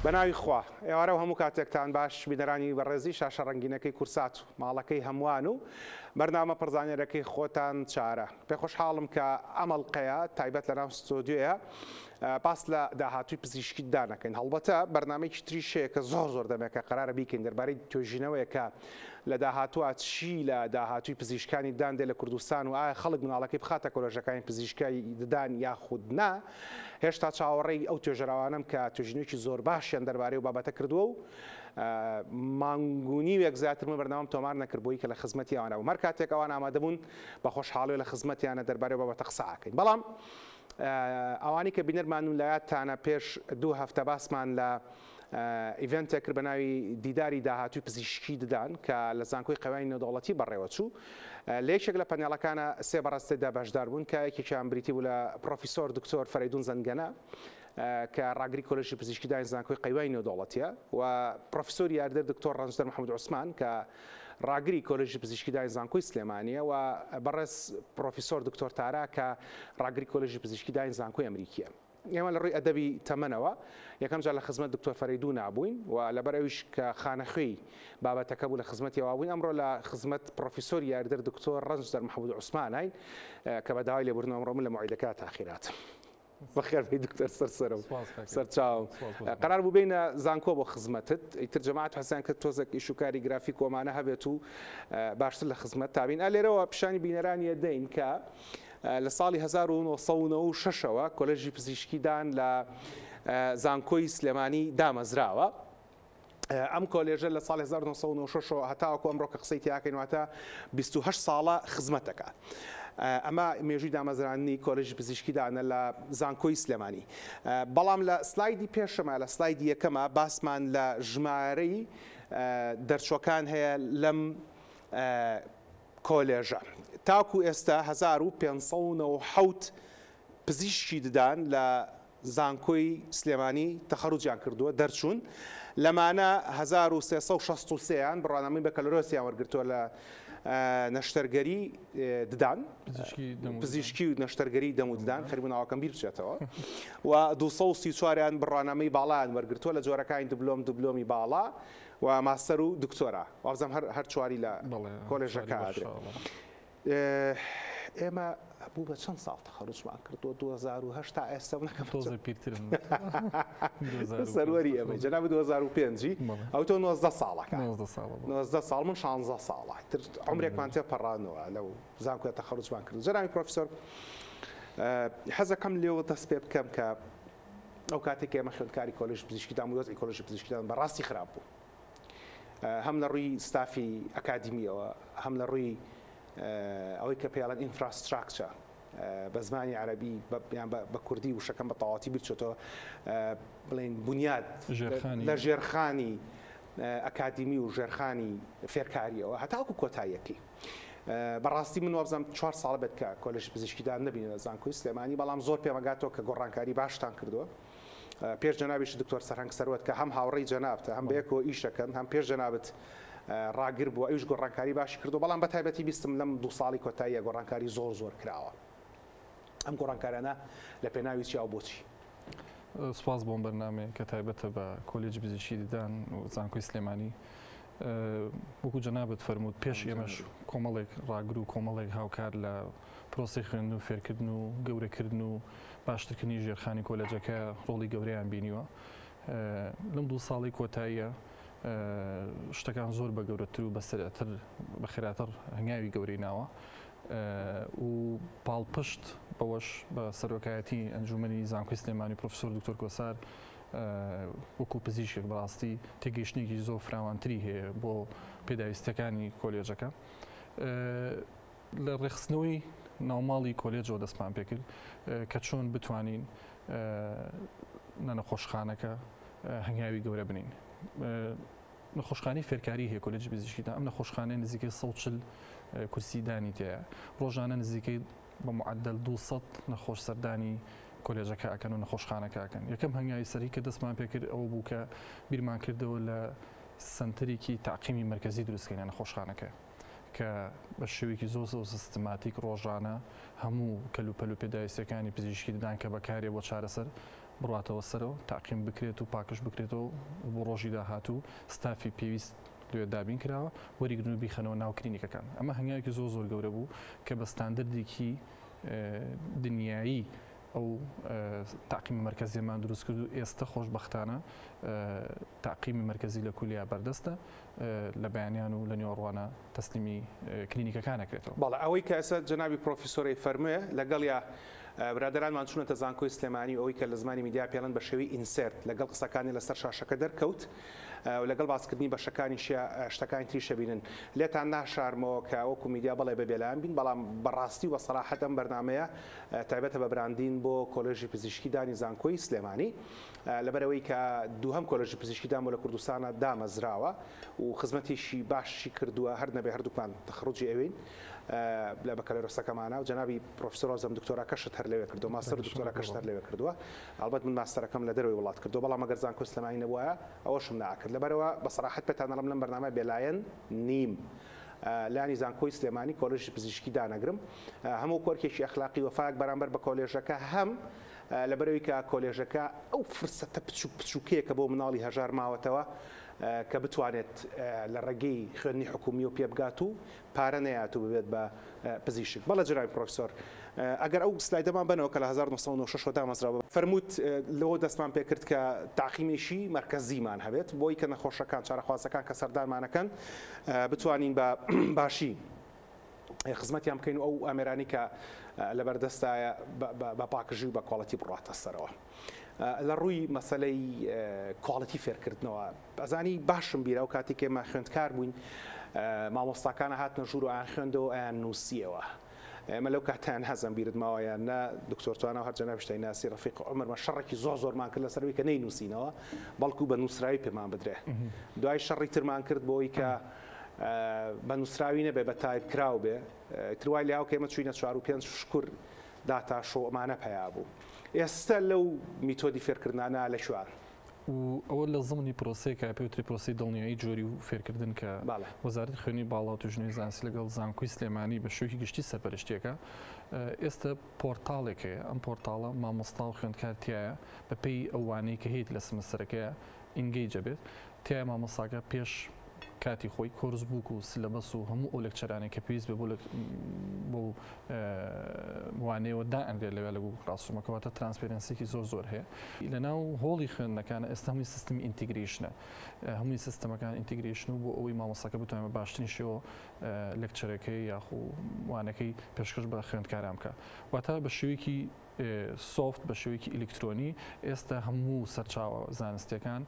بەناوی خوا. ئێوارە و هەموو کاتێکتان باش بینەرانی بەڕێزی شاشە ڕەنگینەکەی کورسات و ماڵەکەی هەمووان و بەرنامە پڕزانیارەکەی خۆتان چارە. پێخۆشحاڵم کە ئەم ئەڵقەیە تایبەت لەناو ستۆدیۆیە باس لە داهاتووی پزیشکی ددان ئەکەین. هەڵبەتە بەرنامەیەکی تریش هەیە کە زۆر زۆر دەمێکە قەرارە بیکەین دەربارەی توێژینەوەیەک کە لە داهاتووە چی لە داهاتووی پزیشکانی ددان دێ لە کوردستان و ئایا خەڵک مناڵەکەی بخاتە کۆلێژەکانی پزیشکای ددان یاخود نا. هێشتا چاوەڕێی ئەو توێژەرەوانەم کە توێژینەوەیەکی زۆر باشیان دەربارەی ئەو بابەتە کردووە و مانگ و نیوێک زیاتر من بەرنامەم تۆمار نەکرد بۆی کە لە خزمەتی ئەوانە بووم. هەر کاتێک ئەوان ئامادە بوون بە خۆشحاڵیەوە لە خزمەتیانە دەربارەی ئەو بابەتە قسە ئەکەین. بەڵام ئەوانەی کە بینەرمان و لایاتانە پێش دوو هەفتە باسمان لە event ێک کرد بە ناوی دیداری داهاتووی پزیشکی ددان کە لە زانکۆی قەوانی نێودەوڵەتی بەڕێوەچوو. لە یەکێک لە panel ەکانە سێ بەڕێز تێدا بەشدار بوون کە یەکێکیان بریتی بوو لە پڕۆفیسۆر دکتۆر فەرەیدون زەنگەنە کە ڕاگری کۆلێژی پزیشکی دانی زانکۆی قەیوانی نێودەوڵەتیە و پڕۆفیسۆری یاریدەر دکتۆر ڕەنجدەر محەممەد عوسمان کە ڕاگری کۆلێژی پزیشکی دانی زانکۆی سلێمانیە و بەڕێز پڕۆفیسۆر دکتۆر تارا کە ڕاگری کۆلێژی پزیشکی دانی زانکۆی ئەمریکیە. ئێمە لە ڕووی ئەدەبی تەمەنەوە یەکەم جار لە خزمەت دکتۆر فەرەیدوونا بووین و لەبەر ئەویش کە خانەخوێی بابەتەکە بوو لە خزمەتی ئەوا بووین، ئەمڕۆ لە خزمەت پڕۆفیسۆری یاریدەر دکتۆر ڕەنجدەر محەممود عوسماناین کە بە داوای لێبوردن ئەمڕۆ من لە مەوعیدەکە تاخیراتم. بەخێر بێی دکتۆر سەر سەرم سەر چاوم. قەرار بوو بێینە زانکۆ بۆ خزمەتت، ئیتر جەماعەت حەزیان کرد تۆزێک ئیش و کاری گرافیک و ئەمانە هەبێت و باشتر لە خزمەت تا بین. ئا لێرەوە پیشانی بینەرانی ئەدەین کە لە ساڵی 1996 ەوە کۆلێژی پزیشکی دان لە زانکۆی سلێمانی دامەزراوە. ئەم کۆلێژە لە ساڵی 1996 ەوە هەتاوەکو ئەمڕۆ کە قسەی تیاکەین واتە 28 ساڵە خزمەت دەکات. ئەمە مێژووی دامەزراندنی کۆلێژی پزیشکی دانە لە زانکۆی سلێمانی. بەڵام لە سلایدی پێشەمە لە سلایدی یەکەمە باسمان لە ژمارەی دەرچوەکان هەیە لەم کۆلێژە. تاکو ئێستا 1597 پزیشکی ددان لە زانکۆی سلێمانی تەخەروجیان کردووە، دەرچوون، لەمانە 1363 یان بڕوانامەی بەکەلۆرۆسیان وەرگرتووە لە نەشتەرگەری ددان، پزیشکی و نەشتەرگەری دەم و ددان، خەریک بوو ناوەکەم بیر بچێتەوە، و 234 یان بڕوانامەی باڵایان وەرگرتووە لە جۆرەکانی دبلۆم، دبلۆمی باڵا و ماستەر و دکتۆرا. وابزانم هەر چواری لە کۆلێژەکە ئەدرێ. ئێمە بوو بە چەند ساڵ تەخەروجمان کردووە 2008 تا ئێستا نەکەم تۆزێ پیرترم. سەروەری ئێمەی جەنابت 2005 ئەو تۆ 19 ساڵەکە 19 ساڵە 19 ساڵ من 16 ساڵە تر عمرێکمان تێ پەڕانەوە لەو زانکۆ تەخەروجمان کرد. جەنابی پرۆفیسۆر حەزەکەم لێوە دەست پێ بکەم کە ئەو کاتێک ئێمە خوێندکاری کۆلێژ پزیشکیدان و وەزعی کۆلێژی پزیشکیدان بەڕاستی خراپ بوو هەم لە ڕووی ستافی ئەکادیمیەوە هەم لە ڕووی ئەوەی کە پێڵەن infrastructure بە زمانی عەرەبی یان بە کوردی وشەکەم بە تەواوەتی بیرچێتەوە بڵێن بنیاد لە ژێرخانی ئەکادیمی و ژێرخانی فێرکاریەوە هەتاکو کۆتاییەکەی. بەڕاستی من وابزانم چوار ساڵە بێت کە کۆلێژی پزیشکیدان نەبینە لە زانکۆی سلێمانی، بەڵام زۆر پێمەگاتەوە کە گۆڕانکاری باشتان کردووە. پێش جەنابیش دکتۆر سەرهەنگ سەروەت کە هەم هاوڕێی جەنابتە هەم بەیەکەوە ئیش دەکەن هەم پێش جەنابت ڕاگر بووە ئەویش گۆڕانکاری باشی کردووە، بەڵام بە تایبەتی بیستم لەم دوو ساڵی کۆتاییە گۆڕانکاری زۆر زۆر کراوە. ئەم گۆڕانکاریانە لە پێناوی چیا و بۆچی؟ سوپاس بۆم بەرنامەیە کە تایبەتە بە کۆلێجی پزیشکی ددان و زانکۆی سلێمانی. وەکو جەنابت فەرمووت پێش ئێمەش کۆمەڵێک ڕاگر و کۆمەڵێک هاوکار لە پرۆسەی خوێندن و فێرکردن و گەورەکردن و باشترکردنی ژێرخانی کۆلێجەکە ڕۆڵی گەورەیان بینیوە. لەم دوو ساڵی کۆتاییە شتەکان زۆر بە گەورەتر و بە سەرعتر بە خێراتر هەنگاوی گەورەی ناوە و پاڵپشت بەوەش بە سەرۆکایەتی ئەنجومەنی زانکۆی سلێمانی پرۆفیسۆر دکتۆر کۆسار وەکو پزیشکێک بەڕاستی تێگەیشتنێکی زۆر فراوانتری هەیە بۆ پێداویستەکانی کۆلێژەکە. لە ڕێکخستنەوەی ناوماڵی کۆلێجەوە دەستمان پێکرد کە چۆن بتوانین لە نەخۆشخانەکە هەنگاوی گەورە بنین. نەخۆشخانەی فێرکاری هەیە کۆلێجی پزیشکیدا، ئەم نەخۆشخانەیە نزیکەی 140 کورسی دانی تێیە، ڕۆژانە نزیکەی بە معدل 200 نەخۆش سەردانی کۆلێژەکە ئەکەن و نەخۆشخانەکە ئەکەن. یەکەم هەنگاوی سەری کە دەستمان پێکرد ئەوە بوو کە بیرمان کردەوە لە سەنتەرێکی تەعقیمی مەرکەزی دروستکەین لە نەخۆشخانەکە کە بە شێوەیەکی زۆر زۆر سیستماتیک ڕۆژانە هەموو کەلوپەل و پێداویستیەکانی پزیشکی ددان کە بەکارێ بۆ چارەسەر بڕاتەوە سەرەوە، تەعقیم بکرێت و پاکژ بکرێتەوە و بۆ ڕۆژی داهاتوو ستافی پێویست لەوێ دابین کراوە، وەریگرن و بیخەنەوە ناو کلینیکەکان. ئەمە هەنگاوێکی زۆر زۆر گەورە بوو کە بە ستاندەردێکی دنیایی ئەو تەعقیمە مەرکەزیەمان دروست کرد و ئێستە خۆشبەختانە تەعقیمی مەرکەزی لە کولیا بەردەستە لە بەیانیان و لە نیوەڕوانە تەسلیمی کلینیکەکان ئەکرێتەوە. بەڵێ ئەوەی کە ئێستا جەنابی پرۆفیسۆر ئەیفەرموێ لەگەڵیا برادەرانمان چوونەتە زانکۆی سلێمانی و ئەوەی کە لە زمانی میدیا پێڵێن بە شێوەی insert لەگەڵ قسەکانی لەسەر شاشەکە دەرکەوت و لەگەڵ باسکردنی بەشەکانیشیا شتەکانی تریش ئەبینن. لێتان ناشارمەوە کە وەکو میدیا بەڵێ بە بێلایەن بین بەڵام بەڕاستی و بە سەراحەت ئەم بەرنامەیە تایبەتە بە branding بۆ کۆلێژی پزیشکی دانی زانکۆی سلێمانی لەبەرئەوەی کە دووهەم کۆلێژی پزیشکی دان بۆ لە کوردستانە دامەزراوە و خزمەتێکی باشی کردووە هەر نەبێ هەردووکمان تەخەڕوجی ئەوێین لە بەکەلۆرۆسەکەمانە و جەنابی پرۆفیسۆر وابزانم دکتۆراکەشت هەر لەوێ کردووە ماستەر و دکتۆراکەشت هەر لەوێ کردووە ئەڵبەت من ماستەرەکەم لە دەرەوەی وڵات کردووە بەڵام ئەگەر زانکۆی سلێمانی نەبوایە ئەوەشم نەئەکرد لەبەرئەوە بە سەراحەت پێتان ئەڵێم لەم بەرنامە بێلایەن نیم لانی زانکۆی سلێمانی کۆلێژی پزیشکی دانەگرم هەموو کۆرکێکی ئەخلاقی وەفایەک بەرامبەر بە کۆلێژەکە هەم لەبەرئەوەی کە کۆلێژەکە ئەو فرسەتە بچوک بچوکەیە کە بۆ مناڵی هەژار ماوەتەوە کە بتوانێت لە ڕێگەی خوێندنی حکومیەوە پێبگات و پارە نەیات و ببێت بە پزیشک. بەڵێ جەنابی پرۆفیسۆر ئەگەر ئەو سلایدەمان بەنەوە کە لە 1996 وە دامەزراوە، فەرمووت لەوە دەستمان پێکرد کە تاقیمێکی مەرکەزیمان هەبێت بۆی کە نەخۆشەکان چارەخوازەکان کە سەردانمانەکەن بتوانین بە باشی خزمەتیان بکەین و ئەو ئامێرانی کە لەبەردەستایە بە پاکژی و بە quality بڕاتە سەرەوە. لە ڕووی مەسەلەی quality فێرکردنەوە ئەزانی باشم بیرە ئەو کاتێک ئێمە خوێندکار بووین مامۆستاکانە هاتنە ژوور و ئەیان خوێندەوە ئەیان نووسیەوە ئێمە لەو کاتیان هەزم بیرت ماوە یان نا دکتۆر توانا و هەر جەنابیشتای ناسی ڕەفیق عومرمە شەڕێکی زۆر زۆرمان کرد لەسەر ئەوەی کە نەینووسینەوە بەڵکو بە نووسراوی پێمان بدرێ دوای شەڕی ترمان کرد بۆی کە بە نووسراوی نەبێ بە تایپ کراو بێ تر وای لێهاو کە ئێمە چووینە چوار و پێنج شکور data show ئەمانە پەیا بوو ئێستە لەو میتۆدی فێرکردنانە لە کوێن؟ و ئەوە لە زمنی پرۆسەیەکە پێ وترێ پرۆسەی دڵنیایی جۆری و فێرکردن کە وەزارەتی خوێندنی باڵا و توێژینەوەی زانستی لەگەڵ زانکۆی سلێمانی بە شێوەیەکی گشتی سەرپەرشتیەکە ئێستە پۆرتاڵێک هەیە ئەم پۆرتاڵە مامۆستا و خوێندکار تایە بەپێی ئەو وانەی کە هەیەتی لە سمستەرەکەیە engage ئەبێت تایە مامۆستاکە پێش کاتی خۆی course book و syllabus و هەموو ئەو lecture انەی کە پێویست بێ بۆ بۆ وانەیەوە دائەنرێت لەوێ لە Google Classroom ەکە واتە transparency ێکی زۆر زۆر هەیە لەناو هۆڵی خوێندنەکانە ئێستا هەمووی سیستمی integration ە هەمووی سیستەمەکان integration و بۆ ئەوەی مامۆستاکە بتوانێت بە باشترین شێوە lecture ەکەی یاخو وانەکەی پێشکەش بە خوێندکاران بکە واتە بە شێوەیەکی soft بە شێوەیەکی ئیلیکترۆنی ئێستا هەموو سەرچاوە زانستیەکان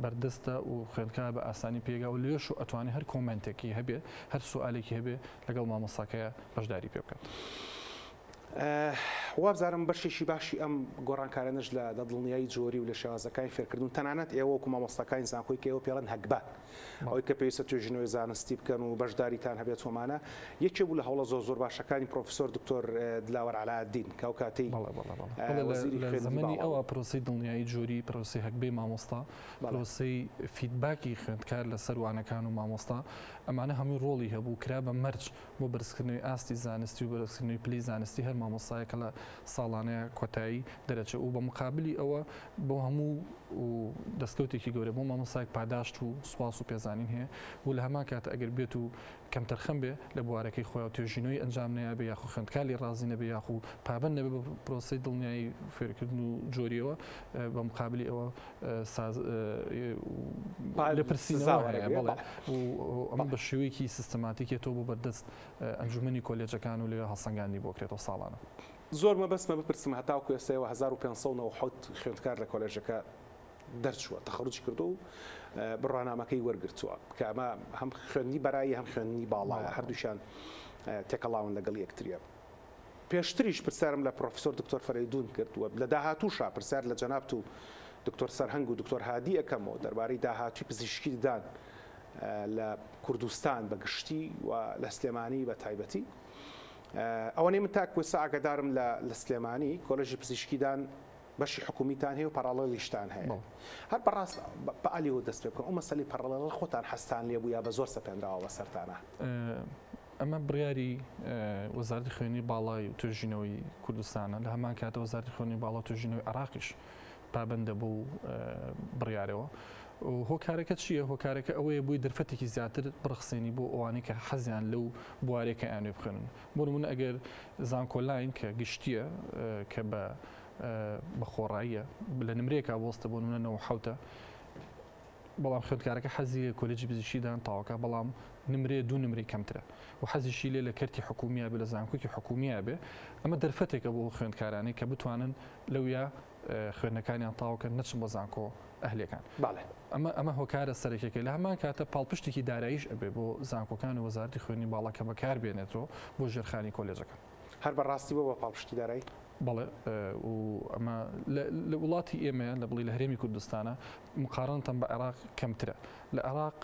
بەردەستە و خوێندکار بە ئاسانی پێگا و لێش و ئەتوانێت هەر comment ێکی هەبێ هەر سوالێکی هەبێ لەگەڵ مامۆستاکەیە بەشداری پێ بکات. وابزانم بەشێکی باشی ئەم گۆڕانکارانەش لە دڵنیایی جۆری و لە شێوازەکانی فێرکردن و تەنانەت ئێوە وەکو مامۆستاکانی زانکۆی کە ئێوە پێڵێن هەگبە ئەوەی کە پێویستە توێژینەوەی زانستی بکەن و بەشداریتان هەبێت وەمانە یەکێ بوو لە هەوڵە زۆر زۆر باشەکانی پرۆفیسۆر دکتۆر دلاوەر عەلائەدین کە ئەو کاتەی وەزیری لە زەمەنی ئەوە پرۆسەی دڵنیایی جۆری پرۆسەی هەگبەی مامۆستا پرۆسەی feedback ی خوێندکار لەسەر وانەکان و مامۆستا ئەمانە هەمووی ڕۆڵی هەبوو کرا بە مەرج بۆ بەرزکردنەوەی ئاستی زانستی و بەرزکردنەوەی پلەی زانستی هەر مامۆستایەک کە لە ساڵانەیە کۆتایی دەرەچێ و بە مقابلی ئەوە بۆ هەموو و دەستکەوتێکی گەورە بۆ مامۆستایەک پاداشت و سوپاس و پێزانین هەیە و لە هەمان کات ئەگەر بێت و کەمتەرخەم بێ لە بوارەکەی خۆی و توێژینەوەی ئەنجام نەیابێ یاخو خوێندکار لێی ڕازی نەبێ یاخو پابەند نەبێ بە پرۆسەی دڵنیایی فێرکردن و جۆریەوە بە مقابلی ئەوە ساز لێپرسینەوە هەیە بەڵێ و ئەمە بە شێوەیەکی سیستەماتیکێتەوە بۆ بەردەست ئەنجومەنی کۆلێجەکان و لەوێ هەڵسەنگاندنی بۆ کرێتەوە ساڵانە. زۆر مەبەستمە بپرسم هەتاوەکو ئێستا ئێوە 1597 خوێندکار لە کۆلێژەکە دەرچووە تەخەروجی کردووە و بڕوانامەکەی وەرگرتووە کە ئەمە هەم خوێندنی بەرایی هەم خوێندنی باڵایە هەردووکیان تێکەڵاون لەگەڵ یەکتریە. پێشتریش پرسیارم لە پرۆفیسۆر دکتۆر فەرەیدوون کرد و لە داهاتووشا پرسیار لە جەنابت و دکتۆر سەرهەنگ و دکتۆر هادی ئەکەمەوە دەربارەی داهاتووی پزیشکی ددان لە کوردستان بە گشتی و لە سلێمانی بە تایبەتی. ئەوەنەی من تاکو ئێستا ئاگادارم لە سلێمانی کۆلێژی پزیشکی دان بەشی حکومیتان هەیە و parallel یشتان هەیە. هەر بەڕاست بە عەلیەوە دەست پێ بکەم ئەو مەسەلەی parallel ە خۆتان حەزتان لێ بوو یا بە زۆر سەپێنراوە بەسەرتانا؟ ئەمە بڕیاری وەزارەتی خوێندنی باڵای و توێژینەوەی کوردستانە، لە هەمان کاتە وەزارەتی خوێندنی باڵا و توێژینەوەی عێراقیش. پابەندە بەو بڕیارەوە. هۆکارەکە چییە؟ هۆکارەکە ئەوەیە بۆی دەرفەتێکی زیاتر بڕەخسێنی بۆ ئەوانەی کە حەزیان لەو بوارەیە کە ئەیانەوێ بخوێنن. بۆ نموونە ئەگەر زانکۆلاین کە گشتییە کە بە بە خۆڕاییە لە نمرەیەکا بوەستە بۆ نموونە 97ە بەڵام خوێندکارەکە حەزی لە کۆلێجی پزیشکی دان تاوەکە بەڵام نمرەیە دوو نمرەی کەمترە و حەزیشی لێ لە کەرتی حکوومییا بێ لە زانکۆکی حکوومییا بێ ئەمە دەرفەتێکە بۆ خوێندکارانی کە بتوانن لەویا خوێندنەکانیان تاوکەن نەچن بۆ زانکۆ ئەهلیەکان. بەڵێ. ئەمە ئەمە هۆکارە سەرەکیەکەی لە هەمان کاتە پاڵپشتێکی داراییش ئەبێ بۆ زانکۆکان و وەزارەتی خوێندنی باڵا کە بەکار بێنێتەوە بۆ ژێرخانی کۆلێجەکان. هەر بە ڕاستی بۆ بە پاڵپشتی دارایی؟ بەڵێ و ئەمە لە وڵاتی ئێمە لە بڵی لە هەرێمی کوردستانە مقارنەتەن بە عێراق کەمترە. لە عێراق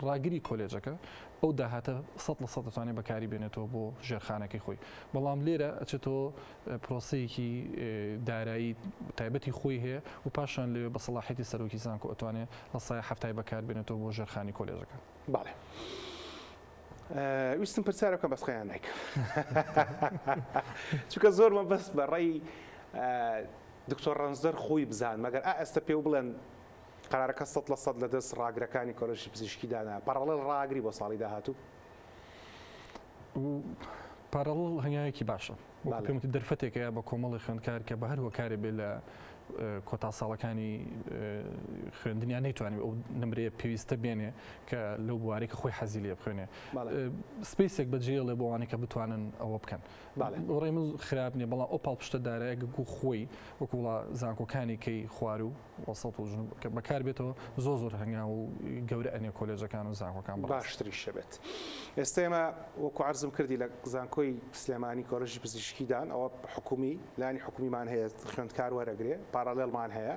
ڕاگری کۆلێجەکە ئەو داهاتە 100% دەتوانێت بەکاری بێنێتەوە بۆ ژێرخانەکەی خۆی بەڵام لێرە ئەچێتەوە پرۆسەیەکی دارایی تایبەتی خۆی هەیە و پاشان لەوێ بە سەڵاحیەتی سەرۆکی زانکۆ ئەتوانێت لە سایە حەفتای بەکار بێنێتەوە بۆ ژێرخانی کۆلێژەکە. بەڵێ. ویستم پرسیارە بکەم بەس خۆیان نایکەم چونکە زۆر مەبەست بە ڕێی دکتۆر ڕەنجدەر خۆی بزان مەگەر ئا ئێستا پێو بڵێن قەرارەکە 100% لە دەست ڕاگرەکانی کۆلێژی پزیشکی دانا parallel ڕاگری بۆ ساڵی داهاتوو؟ parallel هەنگاوێکی باشە وەکو پێم وتی دەرفەتێکە بە کۆمەڵی خوێندکار کە بە هەر هۆکارێ بێ لە کۆتا ساڵەکانی خوێندنیان نەیتوانی ئەو نمرەیە پێویستە بێنێ کە لەو بوارێک کە خۆی حەزی لێ بخوێنێ space ێک بەجێڵێ بۆ ئەوانەی کە بتوانن ئەوە بکەن ڕێ من خراپ نییە بەڵام ئەو پاڵپشتە دارایە گو خۆی وەکو وڵا زانکۆکانی کەی خوارو وەسەت و جنوب کە بەکار بێتەوە زۆر زۆر هەنگاو و گەورە ئەنێ کۆلێژەکان و زانکۆکان بەڕاست. باشتریش ئەبێت. ئێستا ئێمە وەکو عەرزم کردی لە زانکۆی سلێمانی کۆلێژی پزیشکی دان ئەوە حکومی لانی حکومیمان هەیە خوێندکار وەرەگرێ parallel مان هەیە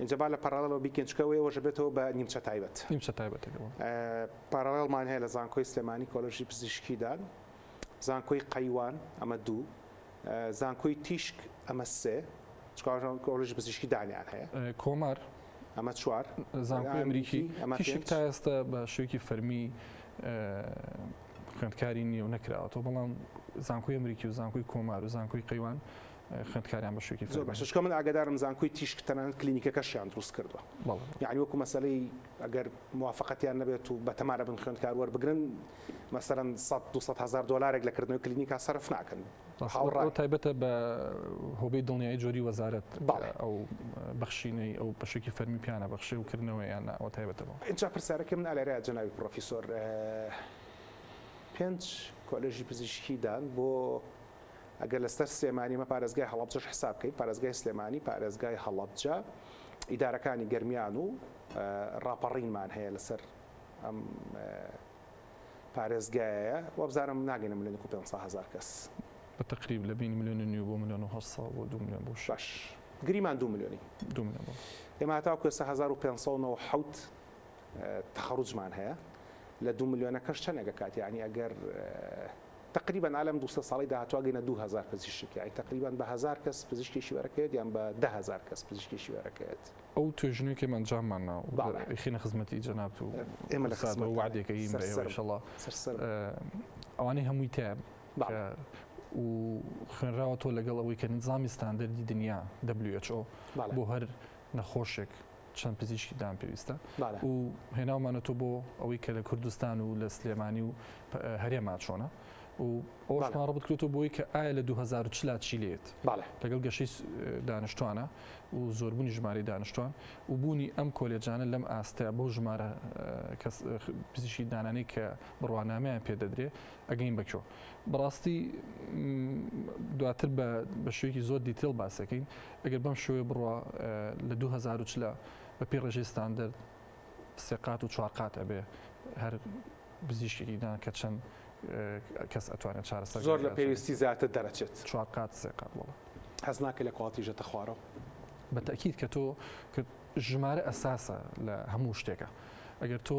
ئینجا با لە parallel ەوە بیکەین چونکە ئەوەی ئەوەش ئەبێتەوە بە نیمچە تایبەت. نیمچە تایبەتەکە بەڵێ. parallel مان هەیە لە زانکۆی سلێمانی کۆلێژی پزیشکی دان زانکۆی قەیوان ئەمە دوو زانکۆی تیشک ئەمە سێ چونکە کۆلێژی پزیشکی دانیان هەیە. کۆمار. ئەمە چوار. زانکۆی ئەمریکی. تیشک تا ئێستا بە شێوەیەکی فەرمی خوێندکاری نییە و نەکراوەتەوە، بەڵام زانکۆی ئەمریکی و زانکۆی کۆمار و زانکۆی قەیوان خوێندکاریان بە شێوەیەکی زۆر باشە چونکە من ئاگادارم زانکۆی تیشک تەنانەت کلینیکەکەشیان دروست کردووە یعنی وەکو مەسەلەی ئەگەر موافقەتیان نەبێت و بەتەمارە بن خوێندکار وەربگرن مەسەلەن 100 200 هەزار دۆلارێک لە کردنەوەی کلینیکا سەرف ناکەن. هاوڕای تایبەتە بە هۆبەی دڵنیایی جۆری وەزارەت ئەو بەخشینەی ئەو بەشێکی فەرمی پیانە بەخشێ و کردنەوەی یان ئەوە تایبەتە بۆ. ئینجا پرسیارەکەی من ئالێرەیە جەنابی پڕۆفیسۆر پێنج کۆلێژی پزیشکی دان بۆ ئەگەر لەسەر سلێمانی مە پارێزگای هەڵەبجەش حساب بکەین پارێزگای سلێمانی پارێزگای هەڵەبجە ئیدارەکانی گەرمیان و ڕاپەڕینمان هەیە لەسەر ئەم پارێزگایەیە وابزانم ناگەینە ملیۆنێک و 500 هەزار کەس. بە تەقریب لە بەینی ملیۆن و نیو بۆ ملیۆن و 800 بۆ دوو ملیۆن بۆ شەش. باش گریمان دوو ملیۆنی. دوو ملیۆن بەڵێ. ئێمە هەتاوەکو ئێستا 1597 تەخەروجمان هەیە لە دوو ملیۆنەکەش چەندێک ئەکات یانی ئەگەر تەقریبەن ئا لەم دوو سێ ساڵەی داهاتوو ئەگەینە 2000 پزیشک یانی تەقریبەن بە هەزار کەس پزیشکێکی وەرەکەوێت یان بە 10000 کەس پزیشکێکی وەرەکەوێت. ئەو توێژینەوەی کە ئێمە ئەنجاممان نا و ئەیخەینە خزمەتی جەنابت و ئێمە لە خزمەت خزمەتتانین. وەعدێک ئەیین بە ئێوە سەرسەرم. ئیشەڵا سەرسەرم. ئەوانەی هەمووی تایە بەڵێ. کە و خوێنراوەتەوە لەگەڵ ئەوەی کە نیزامی ستاندەردی دنیا WHO بەڵێ. بۆ هەر نەخۆشێک چەند پزیشکی دان پێویستە بەڵێ. و هێناومانەتەوە بۆ ئەوەی کە لە کوردستان و لە سلێمانی و هەرێما چۆنە و ئەوەشمان ڕەبت کردووە بۆی کە ئایا لە 2040 چی لێت لەگەڵ گەشەی دانیشتوانە و زۆربوونی ژمارەی دانیشتوان و بوونی ئەم کۆلێجانە لەم ئاستە بۆ ژمارە کەس پزیشکی دانانەی کە بڕوانامەیان پێدەدرێ ئەگەین بەکوێ بەڕاستی دواتر بە شێوەیەکی زۆر detail باسەکەین ئەگەر بەم شێوەیە بڕوا لە 2040 بە پێی ڕێژەی ستاندەرد سێ قات و چوار قات ئەبێ هەر پزیشکێکی دان کە چەند کەس ئەتوانێت چارەسەر زۆر لە پێویستی زیاتر دەرەچێت. چوار قات سێ قات بەڵێ. هەست ناکەی لە quality ژێتە خوارەوە؟ بە تەئکید کە تۆ کە ژمارە ئەساسە لە هەموو شتێکە ئەگەر تۆ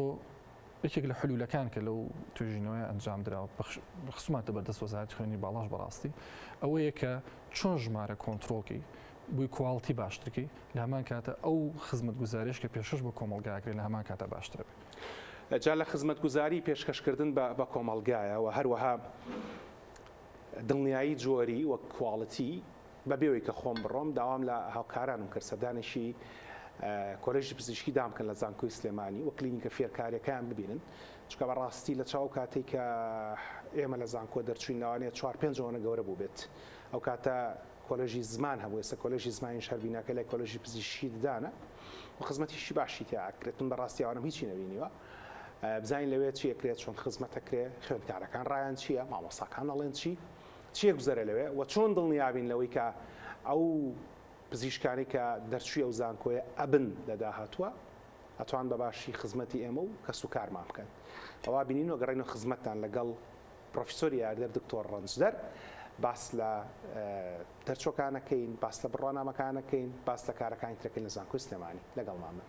یەکێک لە حلولەکان کە لەو توێژینەوەیە ئەنجام درا و خستومانتە بەردەست وەزارەتی خوێندنی باڵاش بەڕاستی ئەوەیە کە چۆن ژمارە کۆنترۆڵکەی بۆی quality باشترکەی لە هەمان کاتە ئەو خزمەتگوزاریش کە پێشکەش بە کۆمەڵگاکرێت لە هەمان کاتە باشترە بێت. جا لە خزمەتگوزاری پێشکەشکردن بە کۆمەڵگایە و هەروەها دڵنیایی جۆری وەک quality. بەبێ ئەوەی کە خۆم بڕۆم داوام لە هاوکارانم کرد سەردانێکی کۆلێژی پزیشکی دام بکەن لە زانکۆی سلێمانی و کلینیکە فێرکاریەکەیان ببینن چونکە بەڕاستی لە چاو کاتێک کە ئێمە لە زانکۆ دەرچوین لەوانەیە چوار پێنج ئەوەنە گەورە بووبێت ئەو کاتە کۆلێژی زمان هەبوو ئێستا کۆلێژی زمانیش هەر بیناکە لای کۆلێژی پزیشکی ددانە و خزمەتیشی باشی تیا ئەکرێت من بەڕاستی ئەوانم هیچی نەبینیوە بزانین لەوێ چی ئەکرێت چۆن خزمەت ئەکرێ خوێندکارەکان ڕایان چییە مامۆستاکان ئەڵێن چی چی ئەگوزەرێ لەوێ و چۆن دڵنیابین لەوەی کە ئەو پزیشکانەی کە دەرچووی ئەو زانکۆیە ئەبن لە داهاتووە ئەتوان بە باشی خزمەتی ئێمە و کەس و کارمان بکەن ئەوا بینین و گەڕێین و خزمەتتان لەگەڵ پرۆفیسۆری یاریدەر دکتۆر ڕەنجدەر باس لە دەرچووەکانەکەین باس لە بڕوانامەکانەکەین باس لە کارەکانی ترەکەین لە زانکۆی سلێمانی لەگەڵمان بن.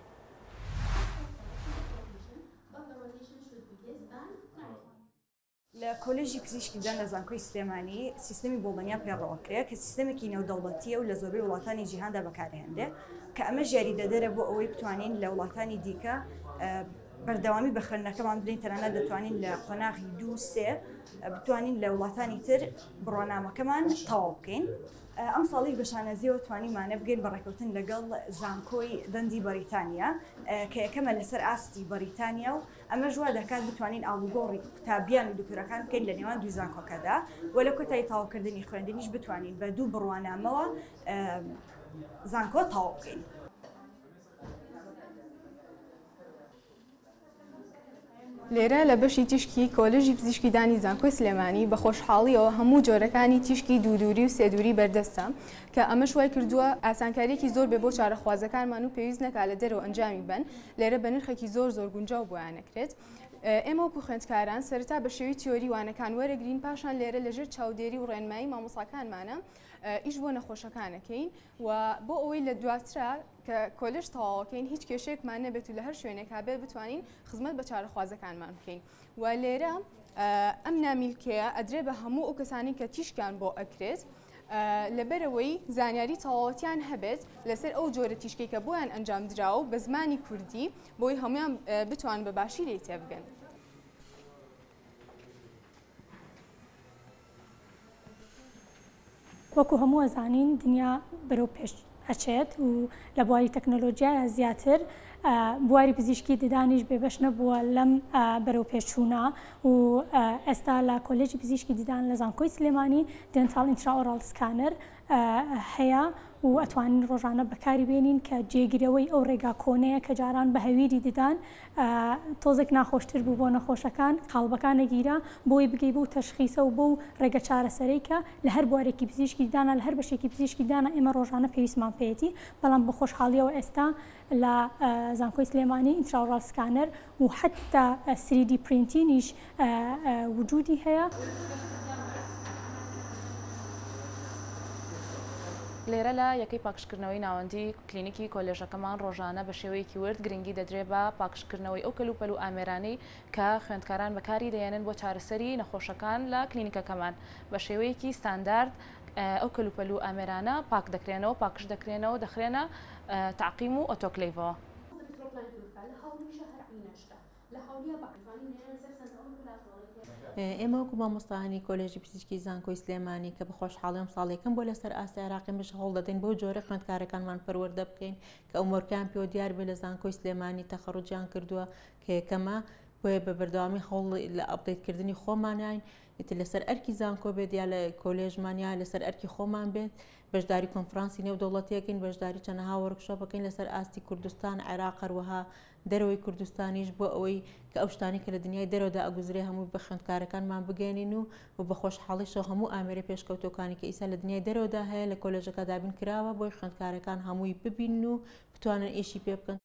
لە کۆلێژی پزیشکی ددان لە زانکۆی سلێمانی سیستەمی بۆڵۆنیا پەیڕەوەکرێ کە سیستەمێکی نێودەوڵەتییە و لە زۆربەی وڵاتانی جیهاندا بەکارهێنرێ کە ئەمەش یاریدەدەرە بۆ ئەوەی بتوانین لە وڵاتانی دیکە بەردەوامی بە خوێندنەکەمان بدەین تەنانەت دەتوانین لە قۆناغی دوو سێ بتوانین لە وڵاتانی تر بڕوانامەکەمان تەواو بکەین. ئەمساڵیش بە شانازیەوە توانیمانە بگەین بە ڕێکەوتن لەگەڵ زانکۆی دەندی بەریتانیا کە یەکەمە لەسەر ئاستی بەریتانیا و ئەمەش وا دەکات بتوانین ئاڵوگۆڕی قوتابیان و دکتۆرەکان بکەین لە نێوان دوو زانکۆکەدا و لە کۆتایی تەواوکردنی خوێندنیش بتوانین بە دوو بڕوانامەوە زانکۆ تەواو بکەین. لێرە لە بەشی تیشکی کۆلێژی پزیشکی دانی زانکۆی سلێمانی بە خۆشحاڵیەوە هەموو جۆرەکانی تیشکی دوو دووری و سێ دووری بەردەستە کە ئەمەش وای کردووە ئاسانکاریەکی زۆر بێ بۆ چارەخوازەکانمان و پێویست نەکا لە دەرەوە ئەنجامی بەن لێرە بە نرخێکی زۆر زۆر گونجاو بۆیان ئەکرێت. ئێمە وەکو خوێندکاران سەرەتا بە شێوەی تیۆری وانەکان وەرەگرین پاشان لێرە لەژێر چاودێری و ڕێنمایی مامۆساکانمانە ئیش بۆ نەخۆشەکان ئەکەین و بۆ ئەوەی لە دواترا کە کۆلێژ تەواوەکەین هیچ کێشەیەکمان نەبێت و لە هەر شوێنێکا بێت بتوانین خزمەت بە چارەخوازەکانمان بکەین و لێرە ئەم نامیلکەیە ئەدرێ بە هەموو ئەو کەسانی کە تیشکیان بۆ ئەکرێت لەبەرئەوەی زانیاری تەواوەتیان هەبێت لەسەر ئەو جۆرە تیشکەی کە بۆیان ئەنجام دراوە و بە زمانی کوردی بۆی هەموویان بتوان بە باشی لێی تێبگەن. وەکو هەموو ئەزانین دنیا بەرەو پێش ئەچێت و لە بواری تەکنەلۆجیایە زیاتر بواری پزیشکی ددانیش بێبەش نەبووە لەم بەرەو پێشچوونە و ئێستا لە کۆلێجی پزیشکی ددان لە زانکۆی سلێمانی dental intraoral scanner هەیە و ئەتوانین ڕۆژانە بەکاری بێنین کە جێگرەوەی ئەو ڕێگا کۆنەیە کە جاران بە هەویری ددان تۆزێک ناخۆشتر بوو بۆ نەخۆشەکان، قاڵبەکان ئەگیرا بۆی بگەی بەو تەشخیسە و بەو ڕێگە چارەسەرەی کە لە هەر بوارێکی پزیشکی ددانا لە هەر بەشێکی پزیشکی ددانا ئێمە ڕۆژانە پێویستمان پێیەتی، بەڵام بە خۆشحاڵیەوە ئێستا لە زانکۆی سلێمانی intraoral scanner و حەتتا 3D printing یش وجودی هەیە. لێرە لە یەکەی پاکژکردنەوەی ناوەندی کلینیکی کۆلێژەکەمان ڕۆژانە بە شێوەیەکی ورد گرنگی دەدرێ بە پاکژکردنەوەی ئەو کەلوپەل و ئامێرانەی کە خوێندکاران بەکاری دەیەنن بۆ چارەسەری نەخۆشەکان لە کلینیکەکەمان بە شێوەیەکی ستاندارد ئەو کەلوپەل و ئامێرانە پاک دەکرێنەوە پاکژ دەکرێنەوە دەخرێنە تەعقیم و ئۆتۆکلەیڤەوە. ئێمە وەکو مامۆستایانی کۆلێژی پزیشکی زانکۆی سلێمانی کە بە خۆشحاڵی ئەمساڵ یەکەم بۆ لەسەر ئاستی عێراقی مش هەوڵ دەدەین بەو جۆرە خوێندکارەکانمان پەروەردە بکەین کە ئەو مۆرکیان پێوە دیار بێ لە زانکۆی سلێمانی تەخەڕوجیان کردووە کە یەکەمە بۆیە بە بەردەوامی هەوڵ لە update کردنی خۆمانین ئیتر لەسەر ئەرکی زانکۆ بێت یا لە کۆلێژمان یا لەسەر ئەرکی خۆمان بێت بەشداری کۆنفرانسی نێودەوڵەتیەکەین بەشداری چەنەها workshop ەکەین لەسەر ئاستی کوردستان عێراق هەروەها دەرەوەی کوردستانیش بۆ ئەوەی کە ئەو شتانەی کە لە دنیای دەرەوەدا ئەگوزرێ هەمووی بە خوێندکارەکانمان بگەیەنین و و بە خۆشحاڵیشەوە هەموو ئامێرە پێشکەوتووەکانی کە ئیستا لە دنیای دەرەوەدا هەیە لە کۆلێژەکە دابین کراوە بۆی خوێندکارەکان هەمووی ببینن و بتوانن ئیشی پێ بکەن.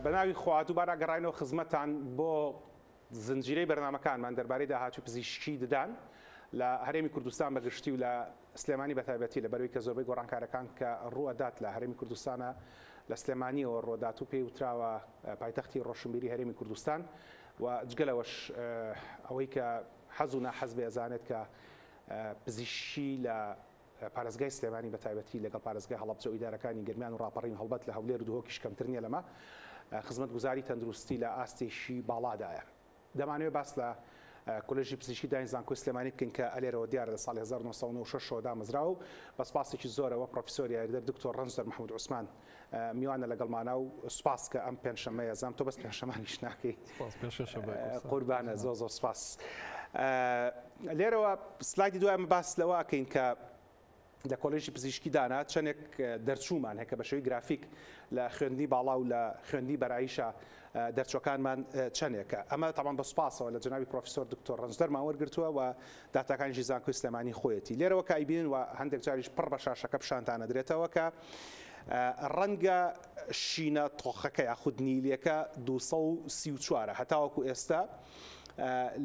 بە ناوی خوا دووبارە گەڕاینەوە خزمەتتان بۆ زنجیرەی بەرنامەکانمان دەربارەی داهاتووی پزیشکی ددان لە هەرێمی کوردستان بە گشتی و لە سلێمانی بە تایبەتی لەبەرئەوەی کە زۆربەی گۆڕانکارەکان کە ڕووئەدات لە هەرێمی کوردستانە لە سلێمانیەوە ڕووەدات و پێی وتراوە پایتەختی ڕۆشنبیری هەرێمی کوردستان و جگە لەوەش ئەوەی کە حەز و ناحەز بێ ئەزانێت کە پزیشکی لە پارێزگای سلێمانی بە تایبەتی لەگەڵ پارێزگای هەڵەبجە و ئیدارەکانی گەرمیان و ڕاپەڕین هەڵبەت لە هەولێر و دهۆکیش کەمتر نییە لەمە. خزمەتگوزاری تەندروستی لە ئاستێکی باڵادایە. دەمانەوێت باس لە کۆلێژی پزیشکی دانی زانکۆی سلێمانی بکەین کە ئەلێرەوە دیارە لە ساڵی 1996 ەوە دامەزراوە و بە سپاسێکی زۆرەوە پرۆفیسۆر یاریدەر دکتۆر ڕەنجدەر محمود عوسمان میوانە لەگەڵمانە و سپاس کە ئەم پێنجشەممەیە زام تۆ بەس پێنجشەمانیش ناکەی قوربانە زۆر زۆر سپاس لێرەوە سلایدی دوای ئەمە باس لەوە ئەکەین کە لە کۆلێژی پزیشکی دانا چەندێک دەرچوومان هەیە کە بە شێوەی گرافیک لە خوێندنی باڵا و لە خوێندنی بەراییشا دەرچووەکانمان چەندێکە. ئەمە تەبعەن بە سوپاسەوە لە جەنابی پرۆفیسۆر دکتۆر ڕەنجدەرمان وەرگرتووە و داتاکانیشی زانکۆی سلێمانی خۆیەتی. لێرەوە کە ئەیبینن و هەندێک جاریش پڕ بە شاشەکە پیشانتان ئەدرێتەوە کە ڕەنگە شینە تۆخەکە یاخود نیلیەکە 234 هەتاوەکو ئێستا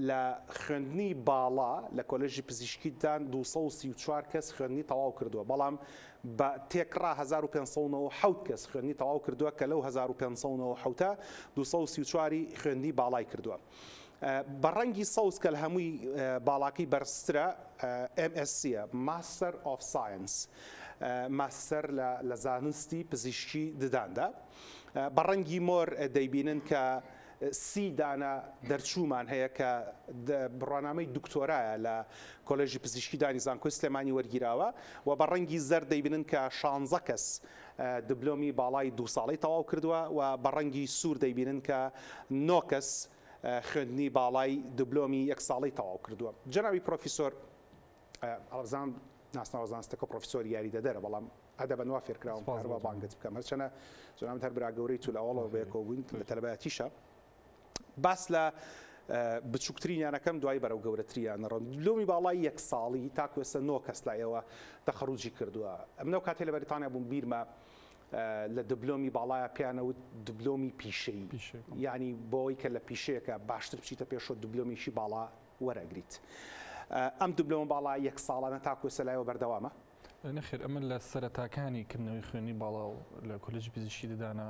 لە خوێندنی باڵا لە کۆلێژی پزیشکی ددان 234 کەس خوێندنی تەواو کردووە، بەڵام بە تێکڕا 1597 کەس خوێندنی تەواو کردووە کە لەو 1597 234 ی خوێندنی باڵای کردووە. بە ڕەنگی سەوز کە لە هەمووی باڵاکەی بەرزترە MSc ە، Master of Science، ماستەر لە زانستی پزیشکی دداندا. بە ڕەنگی مۆر دەیبینن کە سی دانە دەرچوومان هەیە کە بڕوانامەی دکتۆرایە لە کۆلێژی پزیشکی دانی زانکۆی سلێمانی وەرگیراوە و بە ڕەنگی زەرد دەیبینن کە شانزە کەس دبلۆمی باڵای دوو ساڵەی تەواو کردووە و بە ڕەنگی سوور دەیبینن کە نۆ کەس خوێندنی باڵای دبلۆمی یەک ساڵەی تەواو کردووە. جەنابی پرۆفیسۆر ئەڵبزان ناسناوە زانستەکە پرۆفیسۆری یاریدەدەرە بەڵام ئەدەبەن وا فێرکراوم هەر وا بانگت بکەم هەرچەنە جەنابت هەر برا گەورەی تو لە ئەوەڵەوە بەیەکەوە بووین لە تەلەبایەتیشە باس لە بچووکترینیانەکەم دوای بەرەو گەورەتریان نەڕۆم لۆمی باڵای یەک ساڵی تاکو ئێستا نۆ کەس لای ئێوە تەخەڕوجی کردووە ئەمنەو کاتێ لە بەریتانیا بووم بیرمە لە دبلۆمی باڵایە پیانەوت دبلۆمی پیشەیی یعنی بۆی کە لە پیشەیەکە باشتر بچیتە پێشەوە دبلۆمیی باڵا وەرەگریت ئەم دبلۆمە باڵا یەک ساڵانە تاکو ئێستا لایەوە بەردەوامە؟ نەخێر ئەمە لە سەرەتاکانی کردنەوەی خوێندنی باڵا و لە کۆلێجی پزیشکی ددانە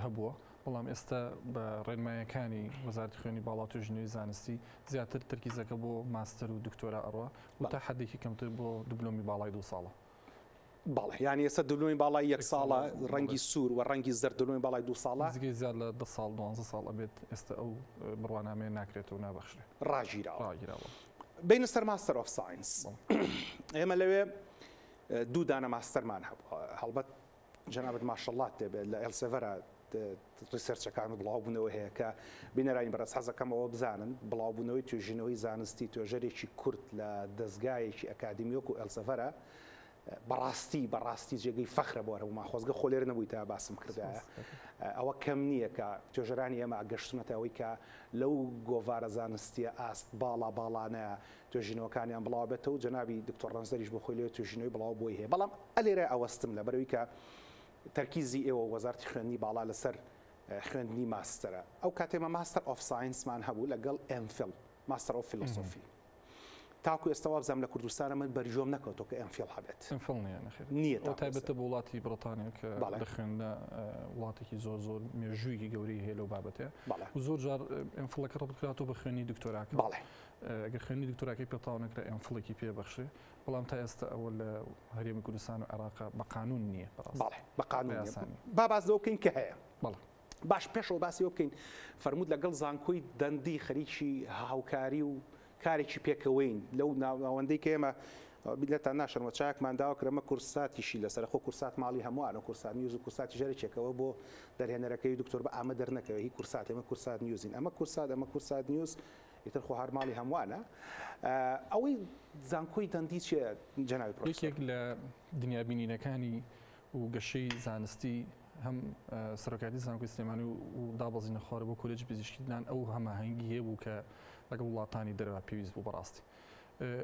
هەبووە، بەڵام ئێستا بە ڕێنمایەکانی وەزارەتی خوێندنی باڵا و توێژینەوەی زانستی زیاتر تەرکیزەکە بۆ ماستەر و دکتۆرا ئەڕوا و تا حەدێکی کەمتر بۆ دبلۆمی باڵای دوو ساڵە. بەڵێ یانی ئێستا دبلۆمی باڵای یەک ساڵە ڕەنگی سوور و ڕەنگی زەرد دبلۆمی باڵای دوو ساڵە. نزیکەی زیاد لە دە ساڵ دوانزە ساڵ ئەبێت ئێستا ئەو بڕوانامەیە ناکرێتەوە و نابەخشرێ. ڕاگیراوە. ڕاگیراوە. بینە سەر Master of Science ئێمە لەوێ دوو دانە ماستەرمان هەبوو هەڵبەت جەنابت ماشەڵات تێبێت لە Elsevier research ەکان بڵاوبوونەوە هەیە کە بینەرانی بەڕێز حەزەکەمەوە بزانن بڵاوبوونەوەی توێژینەوەی زانستی توێژەرێکی کورد لە دەستگایەکی ئەکادیمی وەکو Elsevier ە بەڕاستی بەڕاستی جێگەی فەخرە بۆ هەموومان خۆزگە خۆ لێرە نەبووی تا باسم کردایە ئەوە کەم نییە کە توێژەرانی ئێمە گەشتونەتە ئەوەی کە لەو گۆڤارە زانستیە ئاست باڵا باڵانە توێژینەوەکانیان بڵاو بێتەوە جەنابی دکتۆر ڕەنجدەریش بۆ خۆی لەوێ توێژینەوەی بڵاو بۆی هەیە بەڵام ئەلێرە ئەوەستم لەبەرەوەی کە تەرکیزی ئێوە وەزارتی خوێندنی باڵا لەسەر خوێندنی ماستەرە ئەو کاتێمە Master of Science مان هەبوو لەگەڵ MPhil Master of Philosophy تاکو ئێستا وابزانم لە کوردستانە من بەرگوێم نەکەوتووە کە MPhil هەبێت. MPhil نییە نەخێر. نییە ئەو تایبەتە بۆ وڵاتی بڕیتانیا کە لە خوێندنە وڵاتێکی زۆر زۆر مێژوویەکی گەورەی هەیە لەو بابەتەیە و زۆر جار MPhil ەکە ڕەبت کراتەوە بە خوێندنی دکتۆراکە. بەڵێ. ئەگەر خوێندنی دکتۆراکەی پێ تەواو نەکرا MPhil ێکی پێ بەخشرێ بەڵام تا ئێستا ئەوە لە هەرێمی کوردستان و عێراق بە قانون نییە بەڕاست. بەڵێ بە قانون نییە. با باس لەوە بکەین کە هەیە. بەڵێ. باش پێشەوە باسی ئەوە بکەین فەرمووت لەگەڵ زانکۆی دەندی خەریکی هاوکاری و کارێکی پێکەوەین لەو ناوەندەی کە ئێمە لێتان ناشەرمە چاکمان داوە کرەمە کورساتیشی لەسەر خۆ کورسات ماڵی هەمووانە کورسات نیوز و کورساتی ژەرێکێکەوە بۆ دەرهێنەرەکەی دکتۆر بە ئامە دەرنەکەوێ هی کورسات ئێمە کورسات نیوزین ئەمە کورسات ئەمە کورسات نیوز ئیتر خۆ هەر ماڵی هەمووانە ئەوەی زانکۆی دەندی چیە جەنابی پرۆفیسۆر؟ یەکێک لە دنیابینینەکانی و گەشەی زانستی هەم سەرۆکایەتی زانکۆی سلێمانی و دابەزینە خوارە بۆ کۆلێجی پزیشکی ددان ئەو هەماهەنگییە بوو کە لەگەڵ وڵاتانی دەرەوە پێویست بوو بەڕاستی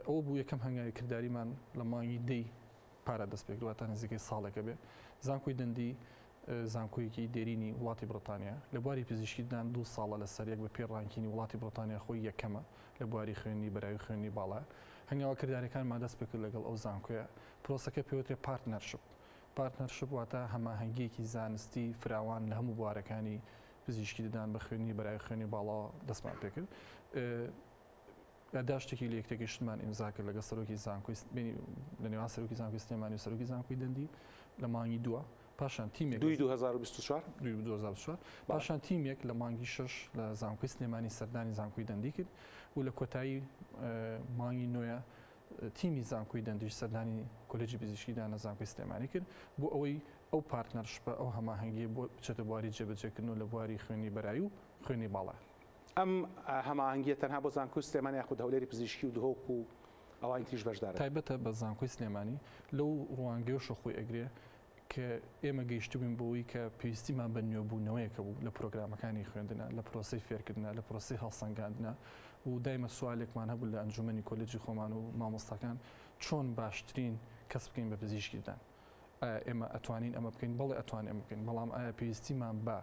ئەوە بوو یەکەم هەنگاوی کرداریمان لە مانگی دەی پارە دەست پێکرد واتە نزیکەی ساڵێکە بێ زانکۆی دەندی زانکۆیەکی دێرینی وڵاتی بڕیتانیا لە بواری پزیشکی ددان دوو ساڵە لەسەر یەک بە پێی ranking ی وڵاتی بڕیتانیا خۆی یەکەمە لە بواری خوێندنی بەراوی خوێندنی باڵا هەنگاوە کرداریەکانمان دەست پێکرد لەگەڵ ئەو زانکۆیە پرۆسەکە پێوترێ partnership Partnership واتە هەماهەنگییەکی زانستی فراوان لە هەموو بوارەکانی پزیشکی ددان بە خوێندنی بەرای خوێنی باڵاوە دەستمان پێکرد. یاداشتێکی لەیەکتێگەیشتنمان ئیمزا کرد لەگەڵ سەرۆکی زانکۆی لە نێوان سەرۆکی زانکۆی سلێمانی و سەرۆکی زانکۆی دەندی لە مانگی دووە. پاشان تیمێک دووی 2024 دووی 2024 پاشان تیمێک لە مانگی شەش لە زانکۆی سلێمانی سەردانی زانکۆی دەندی کرد و لە کۆتایی مانگی نۆیە تیمی زانکۆی دەندیش سەردانی کۆلێجی پزیشکی دان لە زانکۆی سلێمانی کرد بۆ ئەوەی ئەو partnership ە ئەو هەماهەنگیە بۆ بچێتە بواری جێبەجێکردن و لە بواری خوێنی بەرایی و خوێنی باڵا. ئەم هەماهەنگیە تەنها بۆ زانکۆی سلێمانی یاخود هەولێری پزیشکی و دهۆک و ئەوانی تریش بەشدارن؟ تایبەتە بە زانکۆی سلێمانی لەو ڕوانگەیەشەوە خۆی ئەگرێ کە ئێمە گەیشتبووین بەوەی کە پێویستیمان بە نوێبوونەوەیەکە بوو لە پرۆگرامەکانی خوێندنە، لە پرۆسەی فێرکردنە، لە پرۆسەی هەڵسەنگاندنە و دایمە سوالێکمان هەبوو لە ئەنجومەنی کۆلێجی خۆمان و مامۆستاکان چۆن باشترین کەس بکەین بە پزیشکی ددان؟ ئایا ئێمە ئەتوانین ئەمە بکەین؟ بەڵێ ئەتوانین ئەمە بکەین، بەڵام ئایا پێویستیمان بە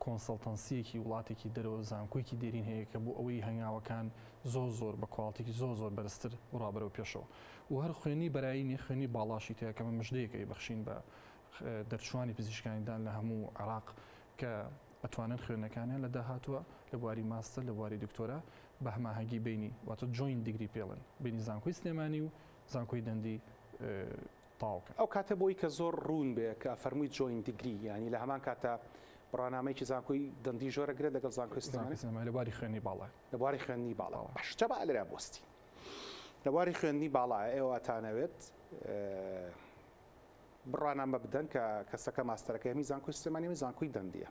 consultancy یەکی وڵاتێکی دەرەوە زانکۆیەکی دێرین هەیە کە بۆ ئەوەی هەنگاوەکان زۆر زۆر بە quality ێکی زۆر زۆر بەرزتر بڕا بەرەو پێشەوە و هەر خوێنی بەرایی نیە خوێنی باڵاشی تیا کە مژدەیەک ئەیبەخشین بە دەرچوانی پزیشکانی دان لە هەموو عێراق کە ئەتوانن خوێندنەکانیان لە داهاتووە لە بواری ماستەر لە بواری دکتۆرا بە هەماهەنگی بینی واتە joint degree پێڵن بینی زانکۆی سلێمانی و زانکۆی دەندی تەواو کەن. ئەو کاتە بۆی کە زۆر ڕوون بێ کە ئەفەرمووی joint degree یانی لە هەمان کاتا بڕوانامەیەکی زانکۆی دەندیش وەرەگرێت لەگەڵ زانکۆی سلێمانی؟ زانکۆی سلێمانی لە بواری خوێندنی باڵا. لە بواری خوێندنی باڵا. باشە جا با لێرە بوەستین. لە بواری خوێندنی باڵا ئێوە ئەتانەوێت بڕوانامە بدەن کە کەسەکە ماستەرەکەی هەمی زانکۆی سلێمانی هەمی زانکۆی دەندیە.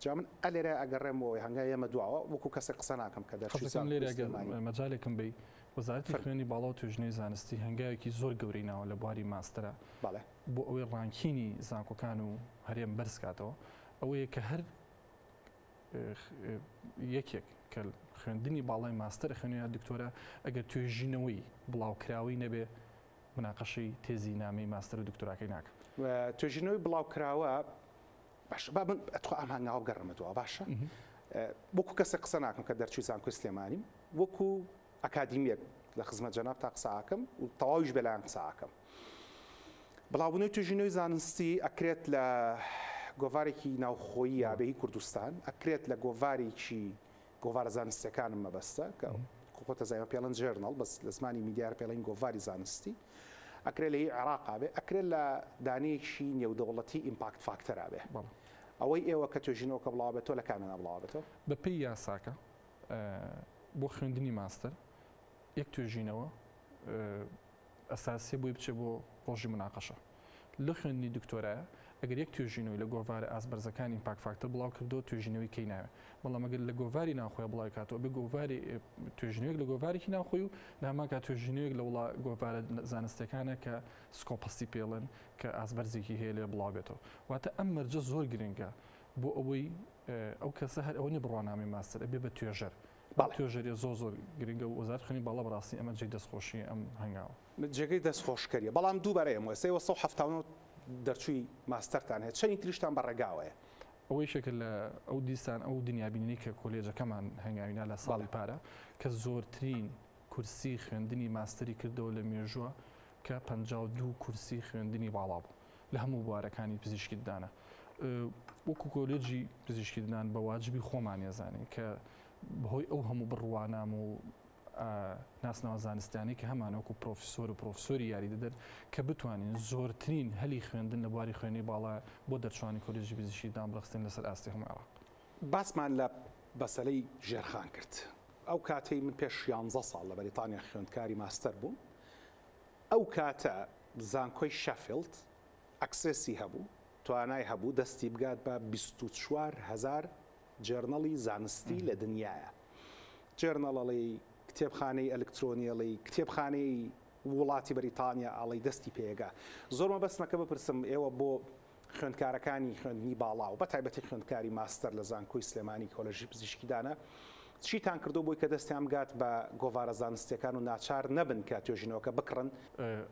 جا من ئەلێرە ئەگەڕێم بۆ ئەوەی هەنگاوی ئێمە دواوە وەکو کەسێک قسە ناکەم کە دەرچووی حەزەکەم زانکۆی لێرە گەر سلێمانی. مەجالێکم بەی وەزارەتی فەرموو. خوێندنی باڵا و توێژینەوەی زانستی هەنگاوێکی زۆر گەورەی ناوە لە بواری ماستەرا بەڵێ. بۆ ئەوەی ranking ی زانکۆکان و هەرێم بەرز کاتەوە ئەوەیە کە هەر یەکێک کە خوێندنی باڵای ماستەر ئەخوێنێ یا دکتۆرا ئەگەر توێژینەوەی بڵاوکراوەی نەبێ مناقەشەی تێزی نامەی ماستەر و دکتۆراکەی ناکا. توێژینەوەی بڵاوکراوە باشە با من ئەتخوا ئەم هەنگاوە بگەڕێمە دواوە باشە وەکو کەسێک قسە ناکەم کە دەرچووی زانکۆی سلێمانیم وەکو ئەکادیمیەک لە خزمەت جەناب تا قسە ئەکەم و تەواویش بەلایەن قسە ئەکەم بڵاوبوونەوەی توێژینەوەی زانستی ئەکرێت لە گۆڤارێکی ناوخۆیی یا بێهی کوردستان ئەکرێت لە گۆڤارێکی گۆڤارە زانستیەکانم مەبەستە کە خۆتە زایمە پێڵەن journal بەس لە زمانی میدیار پێڵین گۆڤاری زانستی ئەکرێ لە هی عێراقا بێ ئەکرێ لە دانەیەکی نێودەوڵەتی impact factor ا بێ ئەوەی ئێوە کە توێژینەوەکە بڵاو بێتەوە لە کامێنا بڵاو بێتەوە؟ بەپێی یاساکە بۆ خوێندنی ماستەر یەک توێژینەوە ئەساسیە بۆی بچێ بۆ ڕۆژی مناقەشە لە خوێندنی دکتۆرایە ئەگەر یەک توێژینەوەی لە گۆڤارە ئاست بەرزەکانی impact factor بڵاو کردەوە توێژینەوەی کەی ناوێ بەڵام ئەگەر لە گۆڤاری ناوخۆی بڵاوی کاتەوە بێ گۆڤاری توێژینەوەیەک لە گۆڤارێکی ناوخۆی و لە هەمان کات توێژینەوەیەک لە وڵا گۆڤارە زانستیەکانە کە Scopus ی پێڵێن کە ئاست بەرزێکی هەیە لێ بڵاو بێتەوە واتە ئەم مەرجە زۆر گرنگە بۆ ئەوەی ئەو کەسە هەر ئەوە نیە بڕوانامەی ماستەر ئەبێ بە توێژەر بەڵێ. توێژەریە زۆر زۆر گرنگە و وەزارەتی خوێندنی باڵا بەڕاستی ئەمە جێی دەستخۆشیە ئەم هەنگاوە. جێگەی دەستخۆشکەریە بەڵام دووبارە ئێمە ئێستا ئێوە 179 دەرچووی ماستەرتان هەیە چەنی تریشتان بە ڕێگاوەیە؟ ئەوە یەکێکە لە ئەو دیسان ئەو دنیابینینەی کە کۆلێجەکەمان هەنگاوی نا لە ساڵی پارە کە زۆرترین کورسی خوێندنی ماستەری کردەوە لە مێژووە کە 52 کورسی خوێندنی باڵا بوو لە هەموو بوارەکانی پزیشکی ددانە وەکو کۆلێجی پزیشکی ددان بە واجبی خۆمان ێزانین کە بەهۆی ئەو هەموو بڕوانامە و ناسناوە زانستیانەی کە هەمانە وەکو پرۆفیسۆر و پرۆفیسۆری یاریدەدەر کە بتوانین زۆرترین هەلی خوێندن لە بواری خوێندنی باڵا بۆ دەرچوانی کۆلێژی پزیشکی دان بڕەخسێنین لەسەر ئاستی هەموو عێراق. باسمان لە مەسەلەی ژێرخان کرد. ئەو کاتەی من پێش یانزە ساڵ لە بەریتانیا خوێندکاری ماستەر بووم، ئەو کاتە زانکۆی شەفیڵد access ی هەبوو، توانای هەبوو دەستی بگات بە 24 هەزار journal ی زانستی لە دنیایە. journal ئەڵێی، کتێبخانەی ئەلکترۆنی ئەڵێی، کتێبخانەی وڵاتی بەریتانیا ئەڵێی دەستی پێگا. زۆر مەبەستمە کە بپرسم ئێوە بۆ خوێندکارەکانی خوێندنی باڵا و بە تایبەتی خوێندکاری ماستەر لە زانکۆی سلێمانی کۆلێژی پزیشکی دانا چیتان کردووە بۆی کە دەستیان بگات بە گۆڤارە زانستیەکان و ناچار نەبن کە توێژینەوەکە بکڕن؟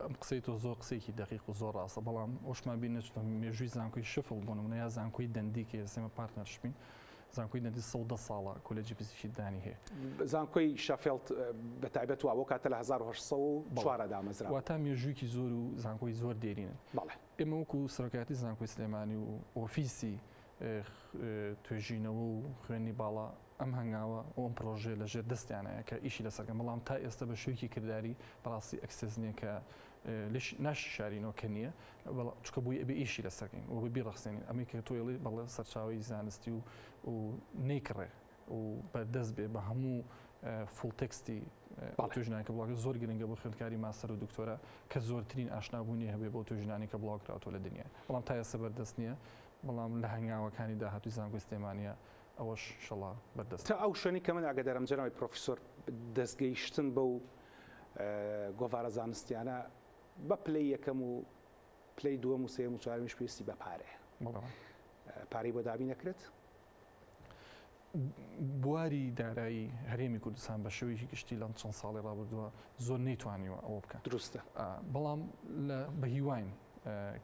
ئەم قسەی تۆ زۆر قسەیەکی دەقیق و زۆر ڕاستە، بەڵام ئەوشمان بیر نەچێتەوە مێژووی زانکۆی شفڵ بۆ نمونە یا زانکۆی دەندی کە ئێستا ئێمە partnership ین، زانکۆی دەندی 110 ساڵە کۆلێجی پزیشکی ددانی هەیە. زانکۆی شەفێڵد بە تایبەت وا بۆ کاتە لە 1804 دامەزراوە. واتە مێژوویەکی زۆر و زانکۆی زۆر دێرینن. بەڵێ. ئێمە وەکو سەرۆکایەتی زانکۆی سلێمانی و ئۆفیسی توێژینەوە و خوێندنی باڵا ئەم هەنگاوە و ئەم پرۆژەیە لە ژێر دەستیانایە کە ئیشی لەسەر کەن، بەڵام تا ئێستا بە شێوەیەکی کرداری بەڕاستی access نییە کە. لێش ناششارینەوە کە نییە، چونکە بۆی ئەبێ ئیشی لەسەر کەین و بیڕەخسێنین. ئەمەی کە تۆ ئەڵێی بەڵێ سەرچاوەی زانستی و و نەیکڕێ و بەردەست بێ بە هەموو full text ی ئەو توێژینانەی کە بڵاو زۆر گرنگە بۆ خوێندکاری ماستەر و دکتۆرا کە زۆرترین ئاشنابوونی هەبێ بۆ توێژینانەی کە بڵاو کراوەتەوە لە دنیا. بەڵام تا ئێستا بەردەست نییە، بەڵام لە هەنگاوەکانی داهاتووی زانکۆی سلێمانییە ئەوەش ئیشەڵا بەردەست. تا ئەو شوێنەی کە من ئاگادارم جەنابی پرۆفیسۆر دەستگەیشتن بەو گۆڤارە زانستیانە بە پلەی یەکەم و پلەی دووەم و سێیەم و چوارەمیش پێویستی بە پارەیە. پارەی بۆ دابین ئەکرێت؟ بواری دارایی هەرێمی کوردستان بە شێوەیەکی گشتی لەم چەند ساڵی ڕابردووە زۆر نەیتوانیوە ئەوە بکات. دروستە. بەڵام بە هیواین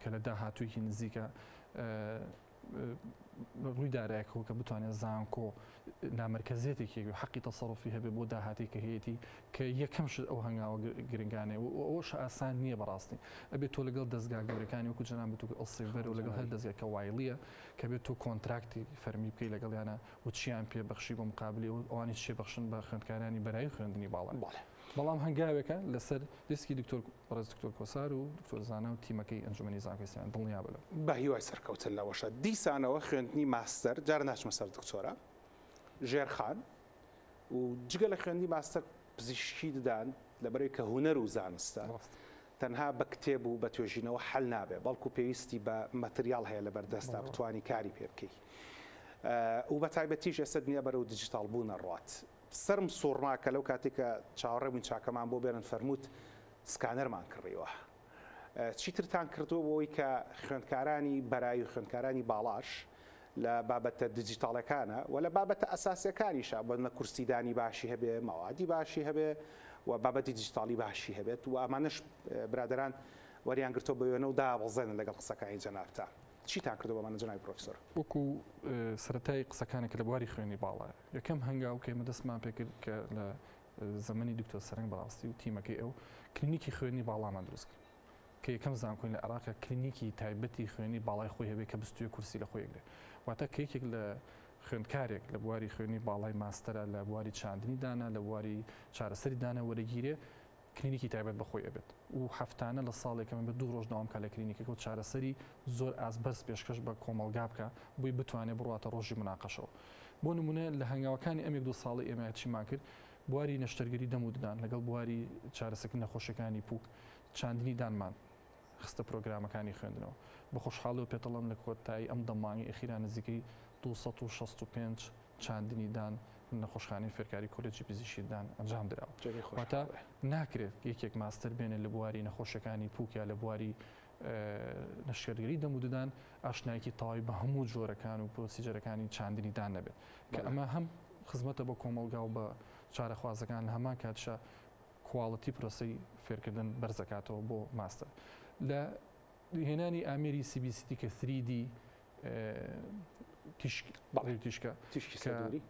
کە لە داهاتوویەکی نزیکە لە ڕووی دارایەکەوە کە بتوانێت زانکۆ نامەرکەزیەتێکی هەبێ حەقی تەسەڕوفی هەبێ بۆ داهاتی کە هەیەتی کە یەکەم شت ئەو هەنگاوە گرنگانەیە و ئەوەش ئاسان نییە بەڕاستی ئەبێت تۆ لەگەڵ دەزگا گەورەکانی وەکو جەنابت و ئەلسێڤەر و لەگەڵ هەر دەزگا کە Wiley ە کە بێت تۆ contract ی فەرمی بکەی لەگەڵیانە و چیان پێ بەخشی بۆ مقابلی و ئەوانی چێ بەخشن بە خوێندکارانی بەرایی خوێندنی باڵا. بەڵام هەنگاوێکە لەسەر دیسکی دکتۆر بەڕێز دکتۆر کۆسار و دکتۆر زانا و تیمەکەی ئەنجومەنی زانکۆی سلێمانی دڵنیابە لەوە. بە هیوای سەرکەوتن لەوەشە. دیسانەوە خوێندنی ماستەر، جارە ناچمە سەر دکتۆرا، ژێرخان و جگە لە خوێندنی ماستەر پزیشکی ددان لەبەرئەوەی کە هونەر و زانستە تەنها بە کتێب و بە توێژینەوە حەل نابێ بەڵکو پێویستی بە مەتریاڵ هەیە لەبەردەستا بتوانی کاری پێ بکەی و بە تایبەتیش ئێستا دنیا بەرەو دیجیتاڵ بوون ئەڕوات. سەرم سوڕما کە لەو کاتەی کە چاوەڕێ بووین چاکەمان بۆ بێنن فەرمووت سکانەرمان کڕیوە. چیترتان کردووە بۆ ئەوەی کە خوێندکارانی بەرایی و خوێندکارانی باڵاش لە بابەتە دیجیتاڵەکانە و لە بابەتە ئەساسیەکانیشا بۆ نمونە کورسیدانی باشی هەبێ، مەوادی باشی هەبێ و بابەتی دیجیتاڵی باشی هەبێت و ئەمانەش برادەران وەریان گرتووە بە وێنە و دابەزێنن لەگەڵ قسەکانی جەنابتا. چیتان کردووە بەمانە جەنابی پرۆفیسۆر؟ وەکو سەرەتای قسەکانێک کە لە بواری خوێندنی باڵایە یەکەم هەنگاو کە ئێمە دەستمان پێکرد کە لە زەمەنی دکتۆر سەرنگ بەڕاستی و تیمەکەی ئەو کلینیکی خوێندنی باڵامان دروست کرد کە یەکەم زانکۆین لە عێراق کلینیکی تایبەتی خوێندنی باڵای خۆی هەبێت کە 21 کورسی لە خۆی ئەگرێت واتە کە یەکێک لە خوێندکارێک لە بواری خوێندنی باڵای ماستەرە لە بواری چاندنی دانا لە بواری چارەسەری دانا وەرەگیرێ کلینیکی تایبەت بە خۆی ئەبێت و هەفتانە لە ساڵێکە مەبێت دوو ڕۆژ دەوام کا لە کلینیکەکە و چارەسەری زۆر ئاست بەرز پێشکەش بە کۆمەڵگا بکا بۆی بتوانێت بڕواتە ڕۆژی مناقەشەوە. بۆ نمونە لە هەنگاوەکانی ئەم یەک دوو ساڵەی ئێمە چیمان کرد بواری نەشتەرگەری دەم و ددان لەگەڵ بواری چارەسەکردنی نەخۆشیەکانی پوک چاندنی دانمان خستە پرۆگرامەکانی خوێندنەوە. بە خۆشحاڵیەوە پێتەڵێم لە کۆتایی ئەم دە مانگەی ئەخیرا نزیکەی 265 چاندنی دان لە نەخۆشخانەی فێرکاری کۆلێجی پزیشکی ددان ئەنجام دراوە. جێگەی واتە خۆشحاڵیە. ناکرێت یەکێک ماستەر بێنێت لە بواری نەخۆشیەکانی پوک یا لە بواری نەشتەرگەری دەم و ددان ئاشنایەکی تەواوی بە هەموو جۆرەکان و procedure ەکانی چاندنی دان نەبێت کە بەڵێ. ئەمە هەم خزمەتە بە کۆمەڵگا و بە چارەخوازەکان لە هەمان کاتیشا quality پرۆسەی فێرکردن بەرزەکاتەوە بۆ ماستەر لە هێنانی ئامێری CBCT کە 3D تیشک بەڵێ تیشکە تیشکی سەدوری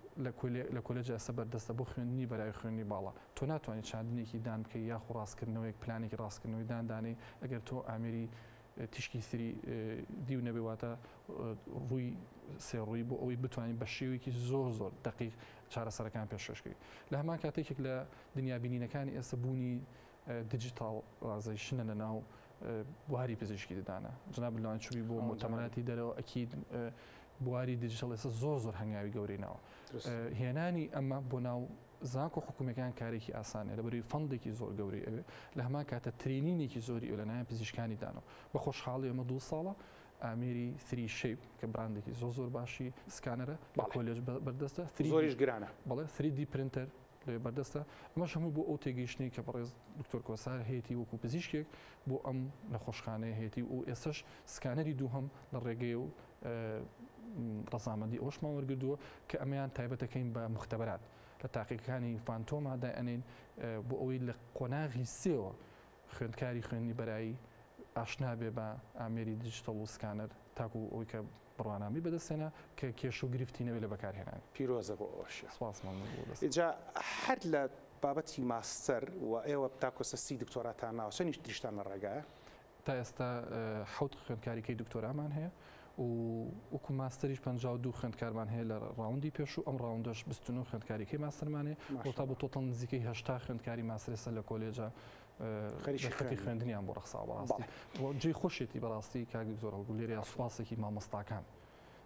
لە کۆلێج ئێستا بەردەستە بۆ خوێندنی بەرای خوێندنی باڵا تۆ ناتوانانی چاندنێکی دان بکەی یاخو ڕاستکردنەوەیەک پلانێکی ڕاستکردنەوەی دان دانێ ئەگەر تۆ ئامێری تیشکی 3D و نەبێ واتە ڕووی سێ ڕووی بۆ ئەوەی بتوانین بە شێوەیەکی زۆر زۆر دقیق چارەسەرەکان پێشکەشکەی لە هەمان کاتێکێک لە دنیابینینەکانی ئێستا بوونی digitalization ە لە ناو بواری پزیشکی ددانە جناب لەوان چووی بۆ مؤتمراتی دەرەوە ئەکید بواری دیجیتاڵ ئێستا زۆر زۆر هەنگاوی گەورەی ناوە هێنانی ئەمە بۆ ناو زانکۆ حکوومەکان کارێکی ئاسانە لەبەری fund ێکی زۆر گەورەی ئەوێ لە هەمان کاتە training ێکی زۆری ئەو لەلایەن پزیشکانی دانەوە بە خۆشحاڵی ئەمە دوو ساڵە ئامێری 3Shape کە براندێکی زۆر زۆر باشی scanner ە بە کۆلێژ بەردەستە زۆریش گرانە بەڵێ 3D printer لەوێ بەردەستە، ئەمەش هەمووی بۆ ئەو تێگەیشتنەی کە بەڕێز دکتۆر کۆسار هەیەتی وەکو پزیشکێک بۆ ئەم نەخۆشخانەیە هەیەتی و ئێستەش scanner ی دووهەم لە ڕێگەیە و ڕەزامەندی ئەوەشمان وەرگردووە کە ئەمەیان تایبەتەکەین بە مختبرات لە تاقیگەکانی phantom ا دایئەنێین بۆ ئەوەی لە قۆناغی سێوە خوێندکاری خوێندنی بەرایی ئاشنا بێ بە ئامێری دیجیتەڵ و scanner تاکو ئەوەی کە بڕوانامەی بەدەستهێنا کە کێشە و گرفتی نەبێت لە بەکارهێنانی. پیرۆزە بۆ ئەوەشیان. سپاس مەمنون بۆ دەست. ئینجا هەر لە بابەتی ماستەر و ئێوە تاکو ئێستا 30 دکتۆراتان ناوە چەنیش تریشتان لە ڕێگایە؟ تا ئێستا حەوت خوێندکاریکەی دکتۆرامان هەیە و وەکو ماستەریش 52 خوێندکارمان هەیە لە round ی پێشوو ئەم round ەش 29 خوێندکاریکەی ماستەرمان هەیە وتا بۆ total نزیکەی 80 خوێندکاری ماستەر ئێستا لە کۆلێجە. دەرفەتی خوێندنیان بۆ ڕەخساوە بەڕاستی جێی خۆشێتی بەڕاستی کاک دکتۆر هەڵگو لێرەیا سوپاسێکی مامۆستاکان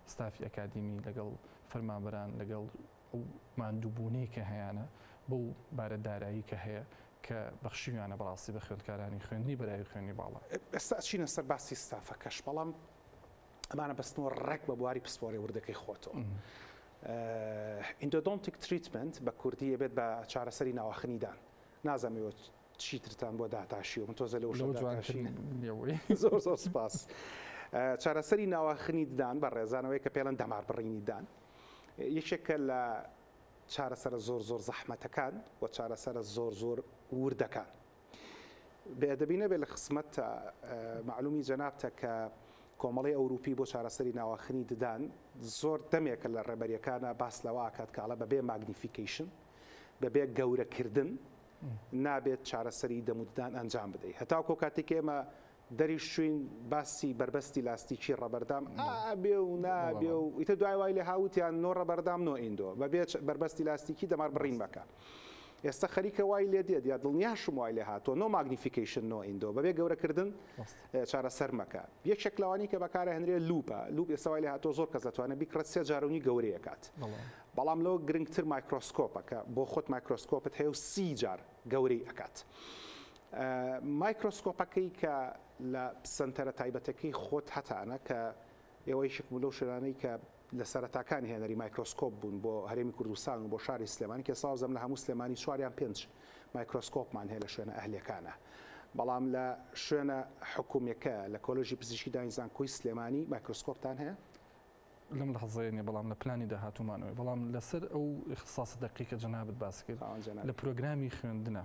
ستافی ئەکادیمی لەگەڵ فەرمانبەران لەگەڵ ئەو ماندووبوونەی کە هەیانە بەو بارە دارایی کە هەیە کە بەخشیویانە بەڕاستی بە خوێندکارانی خوێندنی بەرایی و خوێندنی باڵا. ئێستا ئەچینە سەر باسی ستافەکەش بەڵام ئەمانە بەستنەوە ڕێک بە بواری پسپۆڕی وردەکەی خۆتەوە. Endodontic treatment بە کوردی ئەبێت بە چارەسەری ناواخنی دان. نازانم ئێوە چیترتان بۆ داتاشیوە من تۆزە لە وشە داتاشی زۆر زۆر سپاس. چارەسەری ناواخنی ددان بە ڕێزانەوەی کە پێڵەن دەمار بڕینی دان یەکێکە لە چارەسەرە زۆر زۆر زەحمەتەکان و چارەسەرە زۆر زۆر وردەکان. بێئەدەبی نەبێت لە خسمەتتا مەعلومی جەنابتە کە کۆمەڵەی ئەوروپی بۆ چارەسەری ناواخنی ددان زۆر دەمێکە لە ڕێبەریەکانا باس لەوە ئەکات کە ئەڵێ بەبێ magnification بەبێ گەورەکردن نابێت چارەسەری دەم و ددان ئەنجام بدەیت هەتاوکۆ کاتێک ئێمە دەریش چوین باسی بەربەستی لاستیکی rubber dam ئابێ و نابێ و ئیتر دوای وای لێ هاوتیان no rubber dam no endo بەبێ بەربەستی لاستیکی دەمار بڕین مەکە ئێستا خەریکە وای لێ دێت یا دڵنیاشم وای لێ هاتووە no magnification no endo بەبێ گەورەکردن چارەسەر مەکە یەکێک لەوانی کە بەکارەهێنرێ loupe ە loupe ئێستا وای لێ هاتووە زۆر کەس دەتوانێت بیکڕێت سێ جارونی گەورەیەکات بەڵام لەوە گرنگتر مایکرۆسکۆپە کە بۆ خۆت مایکرۆسکۆپت هەیە و سی جار گەورەی ئەکات. مایکرۆسکۆپەکەی کە لە سەنتەرە تایبەتەکەی خۆت هەتانە کە ئێوە یەکێک بوون لەو شوێنانەی کە لە سەرەتاکانی هێنەری مایکرۆسکۆپ بوون بۆ هەرێمی کوردستان و بۆ شاری سلێمانی کە ساوزەم لە هەموو سلێمانی چوار یان پێنج مایکرۆسکۆپمان هەیە لە شوێنە ئەهلیەکانە بەڵام لە شوێنە حکومیەکە لە کۆلێژی پزیشکی دانی زانکۆی سلێمانی مایکرۆسکۆپتان هەیە؟ لەم لەحزەیە نیە بەڵام لە پلانی داهاتوومانەوەی بەڵام لەسەر ئەو اختصاصە دەقیقە جەنابت باس کرد لە پرۆگرامی خوێندنە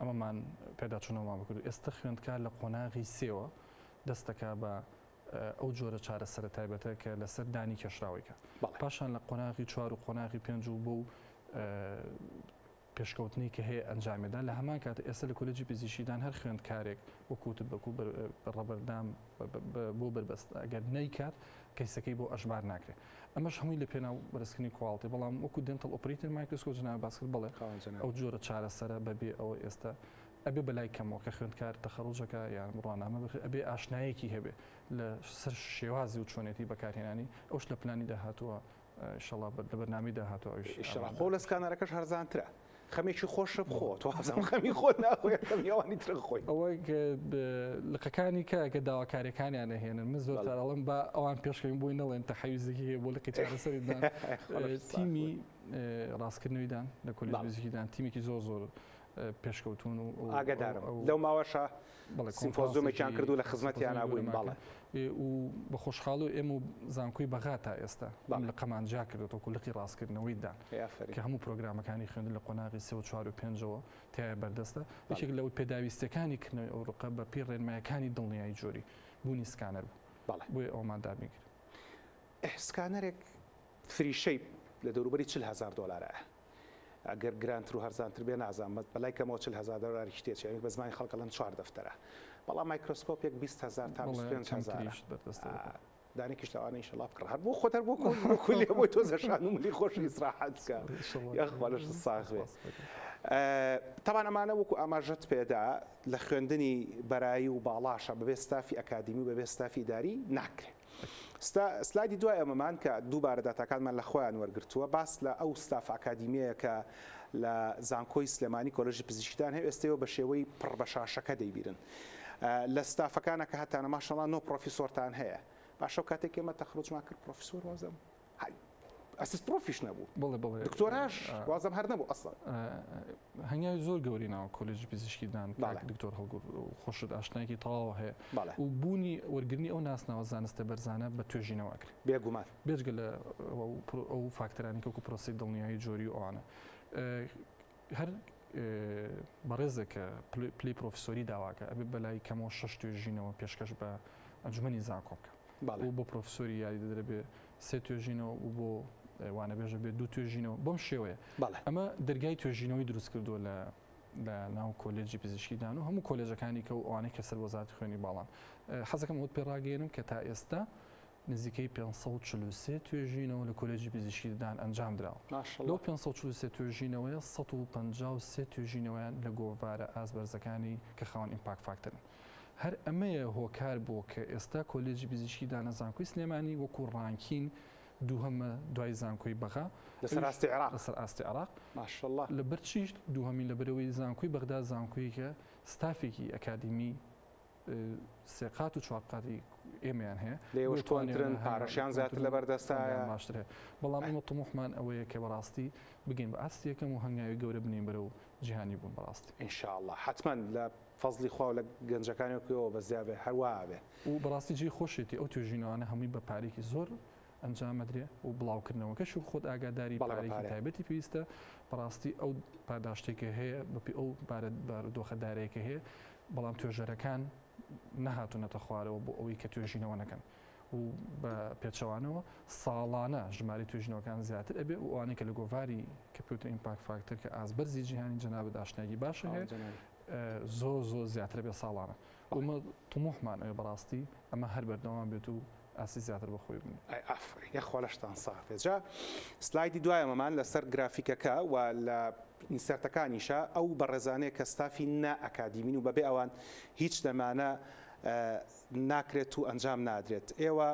ئەمەمان پێداچوونەوەمان بکرد ئێستا خوێندکار لە قۆناغی سێوە دەست دەکا بە ئەو جۆرە چارەسەرە تایبەتە کە لەسەر دانی کێشراوەی کە پاشان لە قۆناغی چوار و قۆناغی پێنج و بۆ پێشکەوتنەی کە هەیە ئەنجامێدا لە هەمان کات ئێستا لە کۆلێجی پزیشکیدان هەر خوێندکارێک وەکو وتت بەکو rubber dam بۆ بەربەست ئەگەر نەیکات کەیسەکەی بۆ ئەژمار ناکرێت ئەمەش هەمووی لە پێناو بەرزکردنی quality بەڵام وەکو dental operator مایکرۆسکۆپ جناب باس کرد بەڵێ ئەو جۆرە چارەسەرە بەبێ ئەوە ئێستا ئەبێ بەلای کەمەوە کە خوێندکار تەخەڕوجەکە یان بڕوانامە بخ ئەبێ ئاشنایەکی هەبێ لە سەر شێوازی و چۆنێتی بەکارهێنانی ئەوش لە پلانی داهاتووە ئیشەڵا لە بەرنامەی داهاتوو ئەویش ئیشەڵا خۆ لە سکانەرەکەش هەرزانترە خەمێکی خۆشە بخۆ تۆ وابزانم خەمی خۆت ناخۆی خەمی ئەوانی تر خۆی ئەوە لقەکانی کە کە داواکاریەکانیان ئەهێنن من زۆر جار ئەڵێم با ئەوان پێشکەوین بۆی نەڵێن تەحەیوزێکی هەیە بۆ لقی چارەسەری دان تیمی ڕاستکردنەوەی دان لە کۆلێژ پزیشکی دان تیمێکی زۆر زۆر پێشکەوتوون و ئاگادارم لەو ماوەشە سیمپۆزیۆمێکیان کرد و لە خزمەتیانا بووین بەڵێ. و بە خۆشحاڵی ئێمە و زانکۆی بەغا تا ئێستا ئەم لقەمان جیا کردووە وەکو لقی ڕاستکردنەوەی دان کە هەموو پرۆگرامەکانی خوێندن لە قۆناغی سێ و چوار و پێنجەوە تیایا بەردەستە یەکێک لەو پێداویستیەکانی کردنەوەی ئەو ڕقە بە پێی ڕێنمایەکانی دڵنیایی جۆری بوونی سکانەر بوو بۆیە ئەومان دابین کرد. سکانەرێک فریشەی لە دەوروبەری 40 هەزار دۆلارە. ئەگەر گرانتر و هەرزانتر بێ نازانم بەس بەلای کەمەوە 40 هەزار دۆلاریش تێچێ ئەوی بە زمانی خەڵک ئەڵێن چوار دەفتەرە بەڵام مایکرۆسکۆپێک 20 هەزار تا 25 هەزارە دانێکیش لەوانە ئینشەڵا بکڕە هەر بۆ خۆت هەر بۆ کولیە بۆی تۆزە شان و ملی خۆش ئیسراحەت بکە یاخوا لەشت ساغ بێ تەبان ئەمانە وەکو ئاماژەت پێدا لە خوێندنی بەرایی و باڵاشە بەبێ ستافی ئەکادیمی و بەبێ ستافی ئیداری ناکرێت سلایدی دوای ئەمەمان کە دووبارە داتاکانمان لە خۆیان وەرگرتووە باس لە ئەو ستاف ئەکادیمیەیە کە لە زانکۆی سلێمانی کۆلێژی پزیشکیدان هەیە ئێستەیەوە بە شێوەی پڕ بە شاشەکە دەیبیرن لە ستافەکانە کە هەتانە ماشەڵا نۆ پرۆفیسۆرتان هەیە باشە و کاتێک ئێمە تەخرجمان کرد پرۆفیسۆر وازم assist prof یش نەبوو بەڵێ بەڵێ دکتۆراش وازم هەر نەبوو ئەسڵەن. هەنگاوی زۆر گەورەی ناوە کۆلێژی پزیشکی دان کاک دکتۆر هەڵگور خۆشت ئاشنایەکی تەواو هەیە و بوونی وەرگرنی ئەو ناسناوە زانستە بەرزانە بە توێژینەوە ئەکرێ بێگومان بێجگە لە ئەو فاکتەرانی کە وەکو پرۆسەی دڵنیایی جۆری و ئەوانە هەر بەڕێزێک کە پلەی پرۆفیسۆری داواکە ئەبێ بەلای کەمەوە شەش توێژینەوە پێشکەش بە ئەنجومەنی زانکۆ بکە و بۆ پرۆفیسۆری یاریدەدەر بێ سێ توێژینەوە و بۆ وانەبێژە بێ دوو توێژینەوە بەم شێوەیە ئەمە دەرگای توێژینەوەی دروست کردووە لە لە ناو کۆلێجی پزیشکی دان و هەموو کۆلێژەکانی کە و ئەوانەی کە سەر وەزارەتی خوێنی باڵان حەزەکەم ئەوت پێ ڕاگەیەنم کە تا ئێستا نزیکەی 543 توێژینەوە لە کۆلێجی پزیشکی ددان ئەنجام دراوە. لەو 543 توێژینەوەیە 153 توێژینەوەیان لە گۆڤارە ئاست بەرزەکانی کە خاوەن impact factor ن. هەر ئەمەیە هۆکار بووە کە ئێستا کۆلێجی پزیشکی دان لە زانکۆی سلێمانی وەکو ranking دووهەمە دوای زانکۆی بەغا لەسەر ئاستی عێراق. لەسەر ئاستی عێراق. ماشاءاللە. لەبەر چیش دووهەمین؟ لەبەرئەوەی زانکۆی بەغدا زانکۆیەکە ستافێکی ئەکادیمی سێ قات و چوار قاتی ئێمەیان هەیە. لێوەش کۆنترن، پارەشیان زیاتر لەبەردەستایە. باشتر هەیە. بەڵام ئێمە طموحمان ئەوەیە کە بەڕاستی بگەین بە ئاستی یەکەم و هەنگاوی گەورە بنێین بەرەو جیهانی بوون بەڕاستی. ان شاء اللە حەتمەن لە فەزڵی خوا و لە گەنجەکانی وەک ئێوە بەزیا بێ هەر وا ئەبێ. و بەڕاستی جێی خۆشیەتی ئەو توێژینەوانە هەمووی بە پارەیەکی زۆر ئەنجام ئەدرێ و بڵاوکردنەوەکەش و خۆت ئاگاداری بەڵێ بە پارەیەکی پارەیە. تایبەتی پێویستە بەڕاستی ئەو پاداشتەی کە هەیە بەپێی ئەو بارە بارودۆخە دارایەی کە هەیە بەڵام توێژەرەکان نەهاتوونەتە خوارەوە بۆ ئەوەی کە توێژینەوە نەکەن و بە پێچەوانەوە ساڵانە ژمارەی توێژینەوەکان زیاتر ئەبێ و ئەوانەی کە لە گۆڤاری کە پێوترێ impact factor کە ئاست بەرزی جیهانی جەنابت ئاشنایەکی باشە هەیە زۆر زۆر زیاتر بێ ساڵانە ئەمە طموحمان ئەوێ بەڕاستی ئەمە هەر بەردەوام بێت و ئاستی زیاتر بە خۆی بنێ. ئەی ئافەرین یاخوا لەشتان ساغ بێت. جا سلایدی دوایەمەمان لەسەر گرافیکەکە و لە insert ەکانیشە ئەو بەڕێزانەیە کە ستافی نا ئەکادیمین و بەبێ ئەوان هیچ لەمانە ناکرێت و ئەنجام نادرێت. ئێوە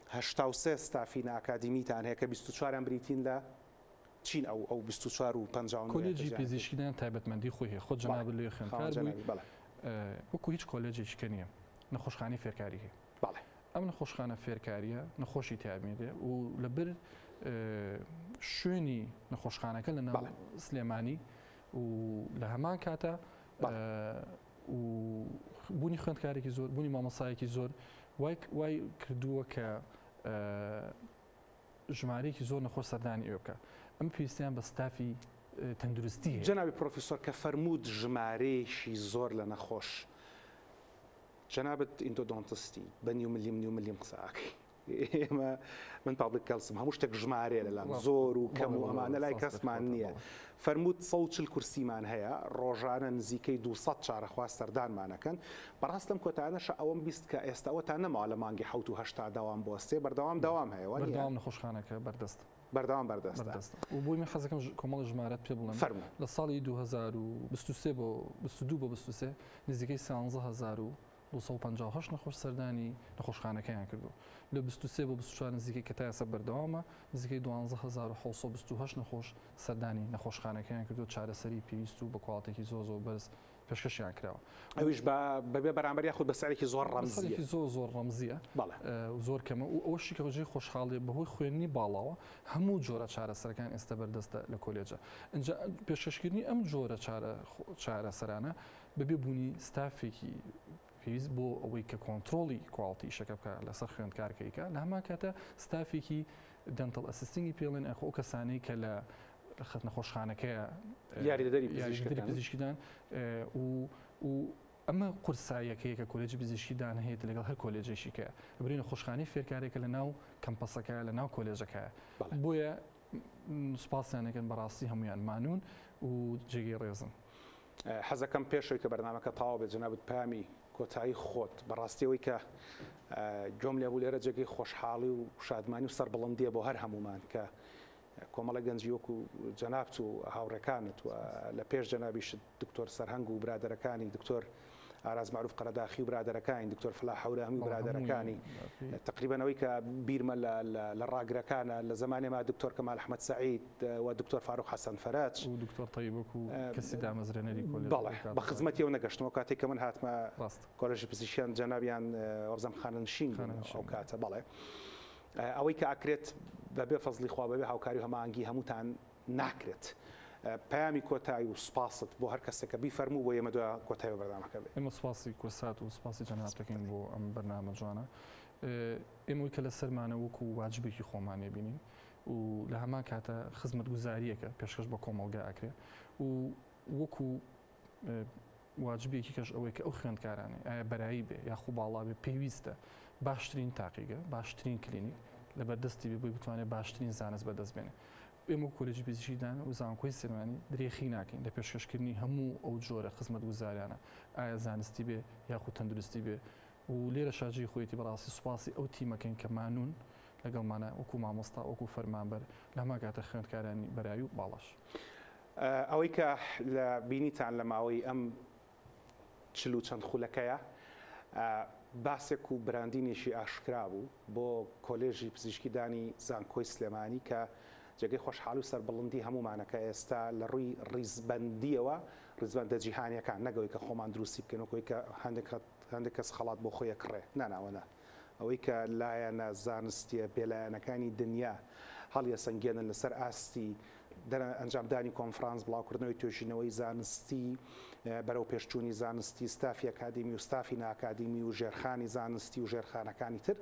83 ستافی نا ئەکادیمیتان هەیە کە 24یان بریتین لە چین ئەو ئەو 24 و 59 کۆلێجی پزیشکیدان تایبەتمەندی خۆی هەیە خۆت جەنابت لێ خوێندکار بووی وەکو هیچ کۆلێجێکی کە نییە نەخۆشخانەی فێرکاری هەیە بەڵێ. ئەم نەخۆشخانە فێرکارییە نەخۆشی تیا بینرێ و لەبەر شوێنی نەخۆشخانەکە لە ناو سلێمانی و لە هەمان کاتە و بوونی خوێندکارێکی زۆر بوونی مامۆسایەکی زۆر وای کردووە کە ژمارەیەکی زۆر نەخۆش سەردانی ئەوێ بکە ئەم پێویستیان بە ستافی تەندروستی هەیە. جەنابی پرۆفیسۆر کە فەرمووت ژمارەیەکی زۆر لە نەخۆش جەنابت endodontist ی بە نیو ملیم نیو ملیم قسە ئەکەی ئێمە من public health م هەموو شتێک ژمارەیە لەلام زۆر و کەم و ئەمانە لای کەسمان نییە فەرمووت 140 کورسیمان هەیە ڕۆژانە نزیکەی 200 چارەخواز سەردانمانەکەن بەڕاست لەم کۆتایانەشە ئەوەم 20 کە ئێستا ئەوەتان نەماوە لە مانگی حەوت و هەشتا دەوام بوەستێ بەردەوام دەوام هەیە وانیە؟ بەردەوام نەخۆشخانەکە بەردەستە. بەردەوام بەردەستە. بەردەستە و بۆی من حەزەکەم کۆمەڵی ژمارەت پێ بڵێم. فەرموو. لە ساڵی 2023 بۆ 22 بۆ 23 نزیکەی 13258 نەخۆش سەردانی نەخۆشخانەکەیان کردووە. لە 23 بۆ 24 نزیکەی کە تا ئێستا بەردەوامە نزیکەی 12728 نەخۆش سەردانی نەخۆشخانەکەیان کردووە چارەسەری پێویست و بە quality ێکی زۆر زۆر بەرز پێشکەشیان کراوە. ئەویش بە بەبێ بەرامبەر یاخود بە سعرێکی زۆر ڕەمزییە. سعرێکی زۆر زۆر ڕەمزییە. بەڵێ. زۆر کەمە و ئەوەشی کە جێی خۆشحاڵیە بەهۆی خوێندنی باڵاوە هەموو جۆرە چارەسەرەکان ئێستا بەردەستە لە کۆلێجە. ئینجا پێشکەشکردنی ئەم جۆرە چارەسەرانە بەبێ بوونی ستافێکی پێویست بۆ ئەوەی کە کۆنترۆڵی quality ئیشەکە بکا لەسەر خوێندکار کە ئیکا لە هەمان کاتە ستافێکی dental assisting ی پێڵێن ئەخۆ ئەو کەسانەی کە لە خەت نەخۆشخانەکەیە یاریدەدەری پزیشکدان و و ئەمە قورساییەکەیە کە کۆلێجی پزیشکی دان هەیە لەگەڵ هەر کۆلێجێکی کە بری نەخۆشخانەی فێرکارێکە لە ناو کەمپەسەکە لە ناو کۆلێژەکە بۆیە سوپاسیانەکەن بەڕاستی هەمویان مانون و جێگەی ڕێزن. حەزەکەم پێشەوەی کە بەرنامەکە تەواو بێت جەنابت پەیامی کۆتایی خۆت بەڕاستی ئەوەی کە گوێم لێبوو لێرە جێگەی خۆشحاڵی و شادمانی و سەربڵندیە بۆ هەر هەمومان کە کۆمەڵە گەنجی وەکو جەنابت و هاوڕێکانت و لە پێش جەنابیشت دکتۆر سەرهەنگ و برادەرەکانی دکتۆر ئاراز مەعروف قەرەداخی و برادەرەکانی دکتۆر فلاح هەورامی و برادەرەکانی تقریبا ئەوەی کە بیرمە لە ڕاگرەکانە لە زمانێ ما دکتۆر کەمال ئەحمەد سەعید و دکتۆر فاروق حەسەن فەرەج و دکتۆر تەیب وەکو کەسی دامەزرێنەری کۆلێژ بەڵێ بە خزمەتی ئەو نەگەشتمەوە کاتێک کە من هاتمە کۆلێژی پزیشکیان جەنابیان وابزانم خانەنشین بوون ئەو کاتە بەڵێ ئەوەی کە ئەکرێت بەبێ فەزڵی خوا بەبێ هاوکاری و هەماهەنگی هەمووتان ناکرێت. پەیامی کۆتایی و سوپاست بۆ هەر کەسێک کە بیفەرموو بۆ ئێمە دوا کۆتایی بە بەرنامەکە بێ. ئێمە سوپاسی کورسات و سوپاسی جەنابت دەکەین بۆ ئەم بەرنامە جوانە. ئێمە ئەوەی کە لەسەرمانە وەکو واجبێکی خۆمان ئەیبینین و لە هەمان کاتە خزمەتگوزارییەکە پێشکەش بە کۆمەڵگا ئەکرێ و وەکو واجبێکی کەش ئەوەی کە ئەو خوێندکارانەی ئایا بەرایی بێ یاخو باڵا بێ پێویستە باشترین تاقیگە باشترین کلینیک لەبەردەستی بێ بۆی بتوانێت باشترین زانست بەدەست بێنێ. ئێمە وەک کۆلێجی پزیشکی دان و زانکۆی سلێمانی درێخی ناکەین لە پێشکەشکردنی هەموو ئەو جۆرە خزمەتگوزاریانە ئایا زانستی بێ یاخود تەندروستی بێ. و لێرەشا جێی خۆیەتی بەڕاستی سوپاسی ئەو تیمەکەین کە مانوون لەگەڵمانە وەکو مامۆستا وەکو فەرمانبەر لە هەمان کاتە خوێندکارانی بەرایی و باڵاش. ئەوەی کە لە بینیتان لە ماوەی ئەم 40 و چەند خولەکەیە باسێک و براندینێکی ئاشکرا بوو بۆ کۆلێژی پزیشکی دانی زانکۆی سلێمانی کە جێگەی خۆشحاڵی و سەربڵندی هەموومانە کە ئێستا لە ڕووی ڕیزبەندییەوە ڕیزبەندە جیهانیەکان نەک ئەوەی کە خۆمان دروستی بکەین وەک ئەوەی کە هەندێک هەندێک کەس خەڵات بۆ خۆی ئەکڕێ نا نا ئەوە نا ئەوەی کە لایەنە زانستیە بێلایەنەکانی دنیا هەڵیەسەنگێنن لەسەر ئاستی ئەنجامدانی کۆنفرانس، بڵاوکردنەوەی توێژینەوەی زانستی، بەرەوپێشچوونی زانستی، ستافی ئەکادیمی و ستافی نائەکادیمی و ژێرخانی زانستی و ژێرخانەکانی تر.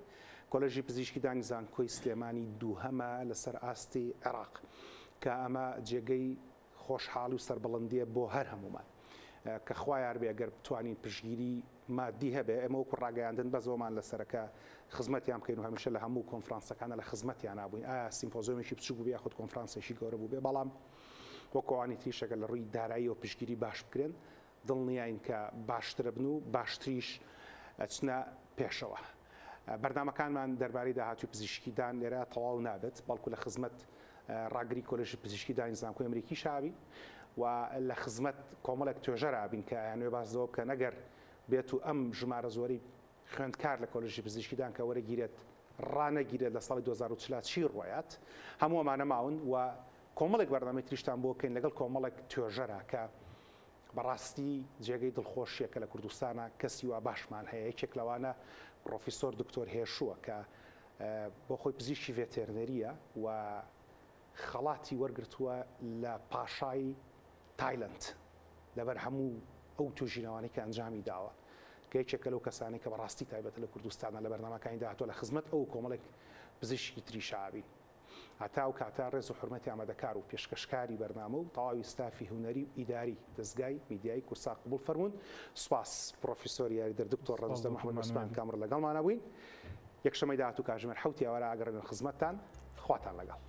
کۆلێژی پزیشکی دانی زانکۆی سلێمانی دووهەمە لەسەر ئاستی عێراق کە ئەمە جێگەی خۆشحاڵی و سەربڵندیە بۆ هەر هەموومان کە خوا یار بێ گەر بتوانین پشتگیری مادی هەبێ ئێمە وەکو ڕاگەیاندن بەس ئەوەمان لەسەرە کە خزمەتیان بکەین و هەمیشە لە هەموو کۆنفرانسەکانە لە خزمەتیانا بووین ئایا سیمپۆزیۆمێکی بچووک بووبێ یاخود کۆنفرانسێکی گەورە بووبێ بەڵام وەکو ئەوانی تریش ئەگەر لە ڕووی داراییەوە پشتگیری باش بکرێن دڵنیاین کە باشترەبن و باشتریش ئەچنە پێشەوە. بەرنامەکانمان دەربارەی داهاتووی پزیشکی دان لێرە تەواو نابێت، بەڵکو لە خزمەت ڕاگری کۆلێژی پزیشکی دانی زانکۆی ئەمریکیش ئابین و لە خزمەت کۆمەڵێک توێژەر ئابین کە ئەیانەوێ باس لەوە بکەن ئەگەر بێت و ئەم ژمارە زۆرەی خوێندکار لە کۆلێژی پزیشکی دان کە وەرەگیرێت ڕانەگیرێت لە ساڵی 2040 چی ڕوەیات هەموو ئەمانە ماون و کۆمەڵێک بەرنامەی تریشتان بۆ بکەین لەگەڵ کۆمەڵێک توێژەرا کە بەڕاستی جێگەی دڵخۆشیە کە لە کوردستانا کەسی وا باشمان هەیە، یەکێک لەوانە پڕۆفیسۆر دکتۆر هێشووە کە بۆ خۆی پزیشکی ڤێتێرنەرییە و خەڵاتی وەرگرتووە لە پاشای تایلەند لەبەر هەموو ئەو توێژینەوانەی کە ئەنجامی داوە کە یەکێکە لەو کەسانەی کە بەڕاستی تایبەتە لە کوردستانا لە بەرنامەکانی داهاتووە لە خزمەت ئەو و کۆمەڵێک پزیشکی تریشا ئەبین. هەتا ئەو کاتە ڕێز و حورمەتی ئامادەکار و پێشکەشکاری بەرنامە و تەواوی ستافی هونەری و ئیداری دەزگای میدیایی کوردسات قبوڵ فەرموون. سوپاس پڕۆفیسۆر یاریدەر دکتۆر سوپاس ڕەنجدە دکتۆر محمد عوسمان مانوێل. کە ئەمڕۆ لەگەڵمانا بووین. یەکشەممەی داهاتوو کاتژمێر حەوتی ئێوارە ئەگەڕێینەوە خزمەتتان. خواتان لەگەڵ.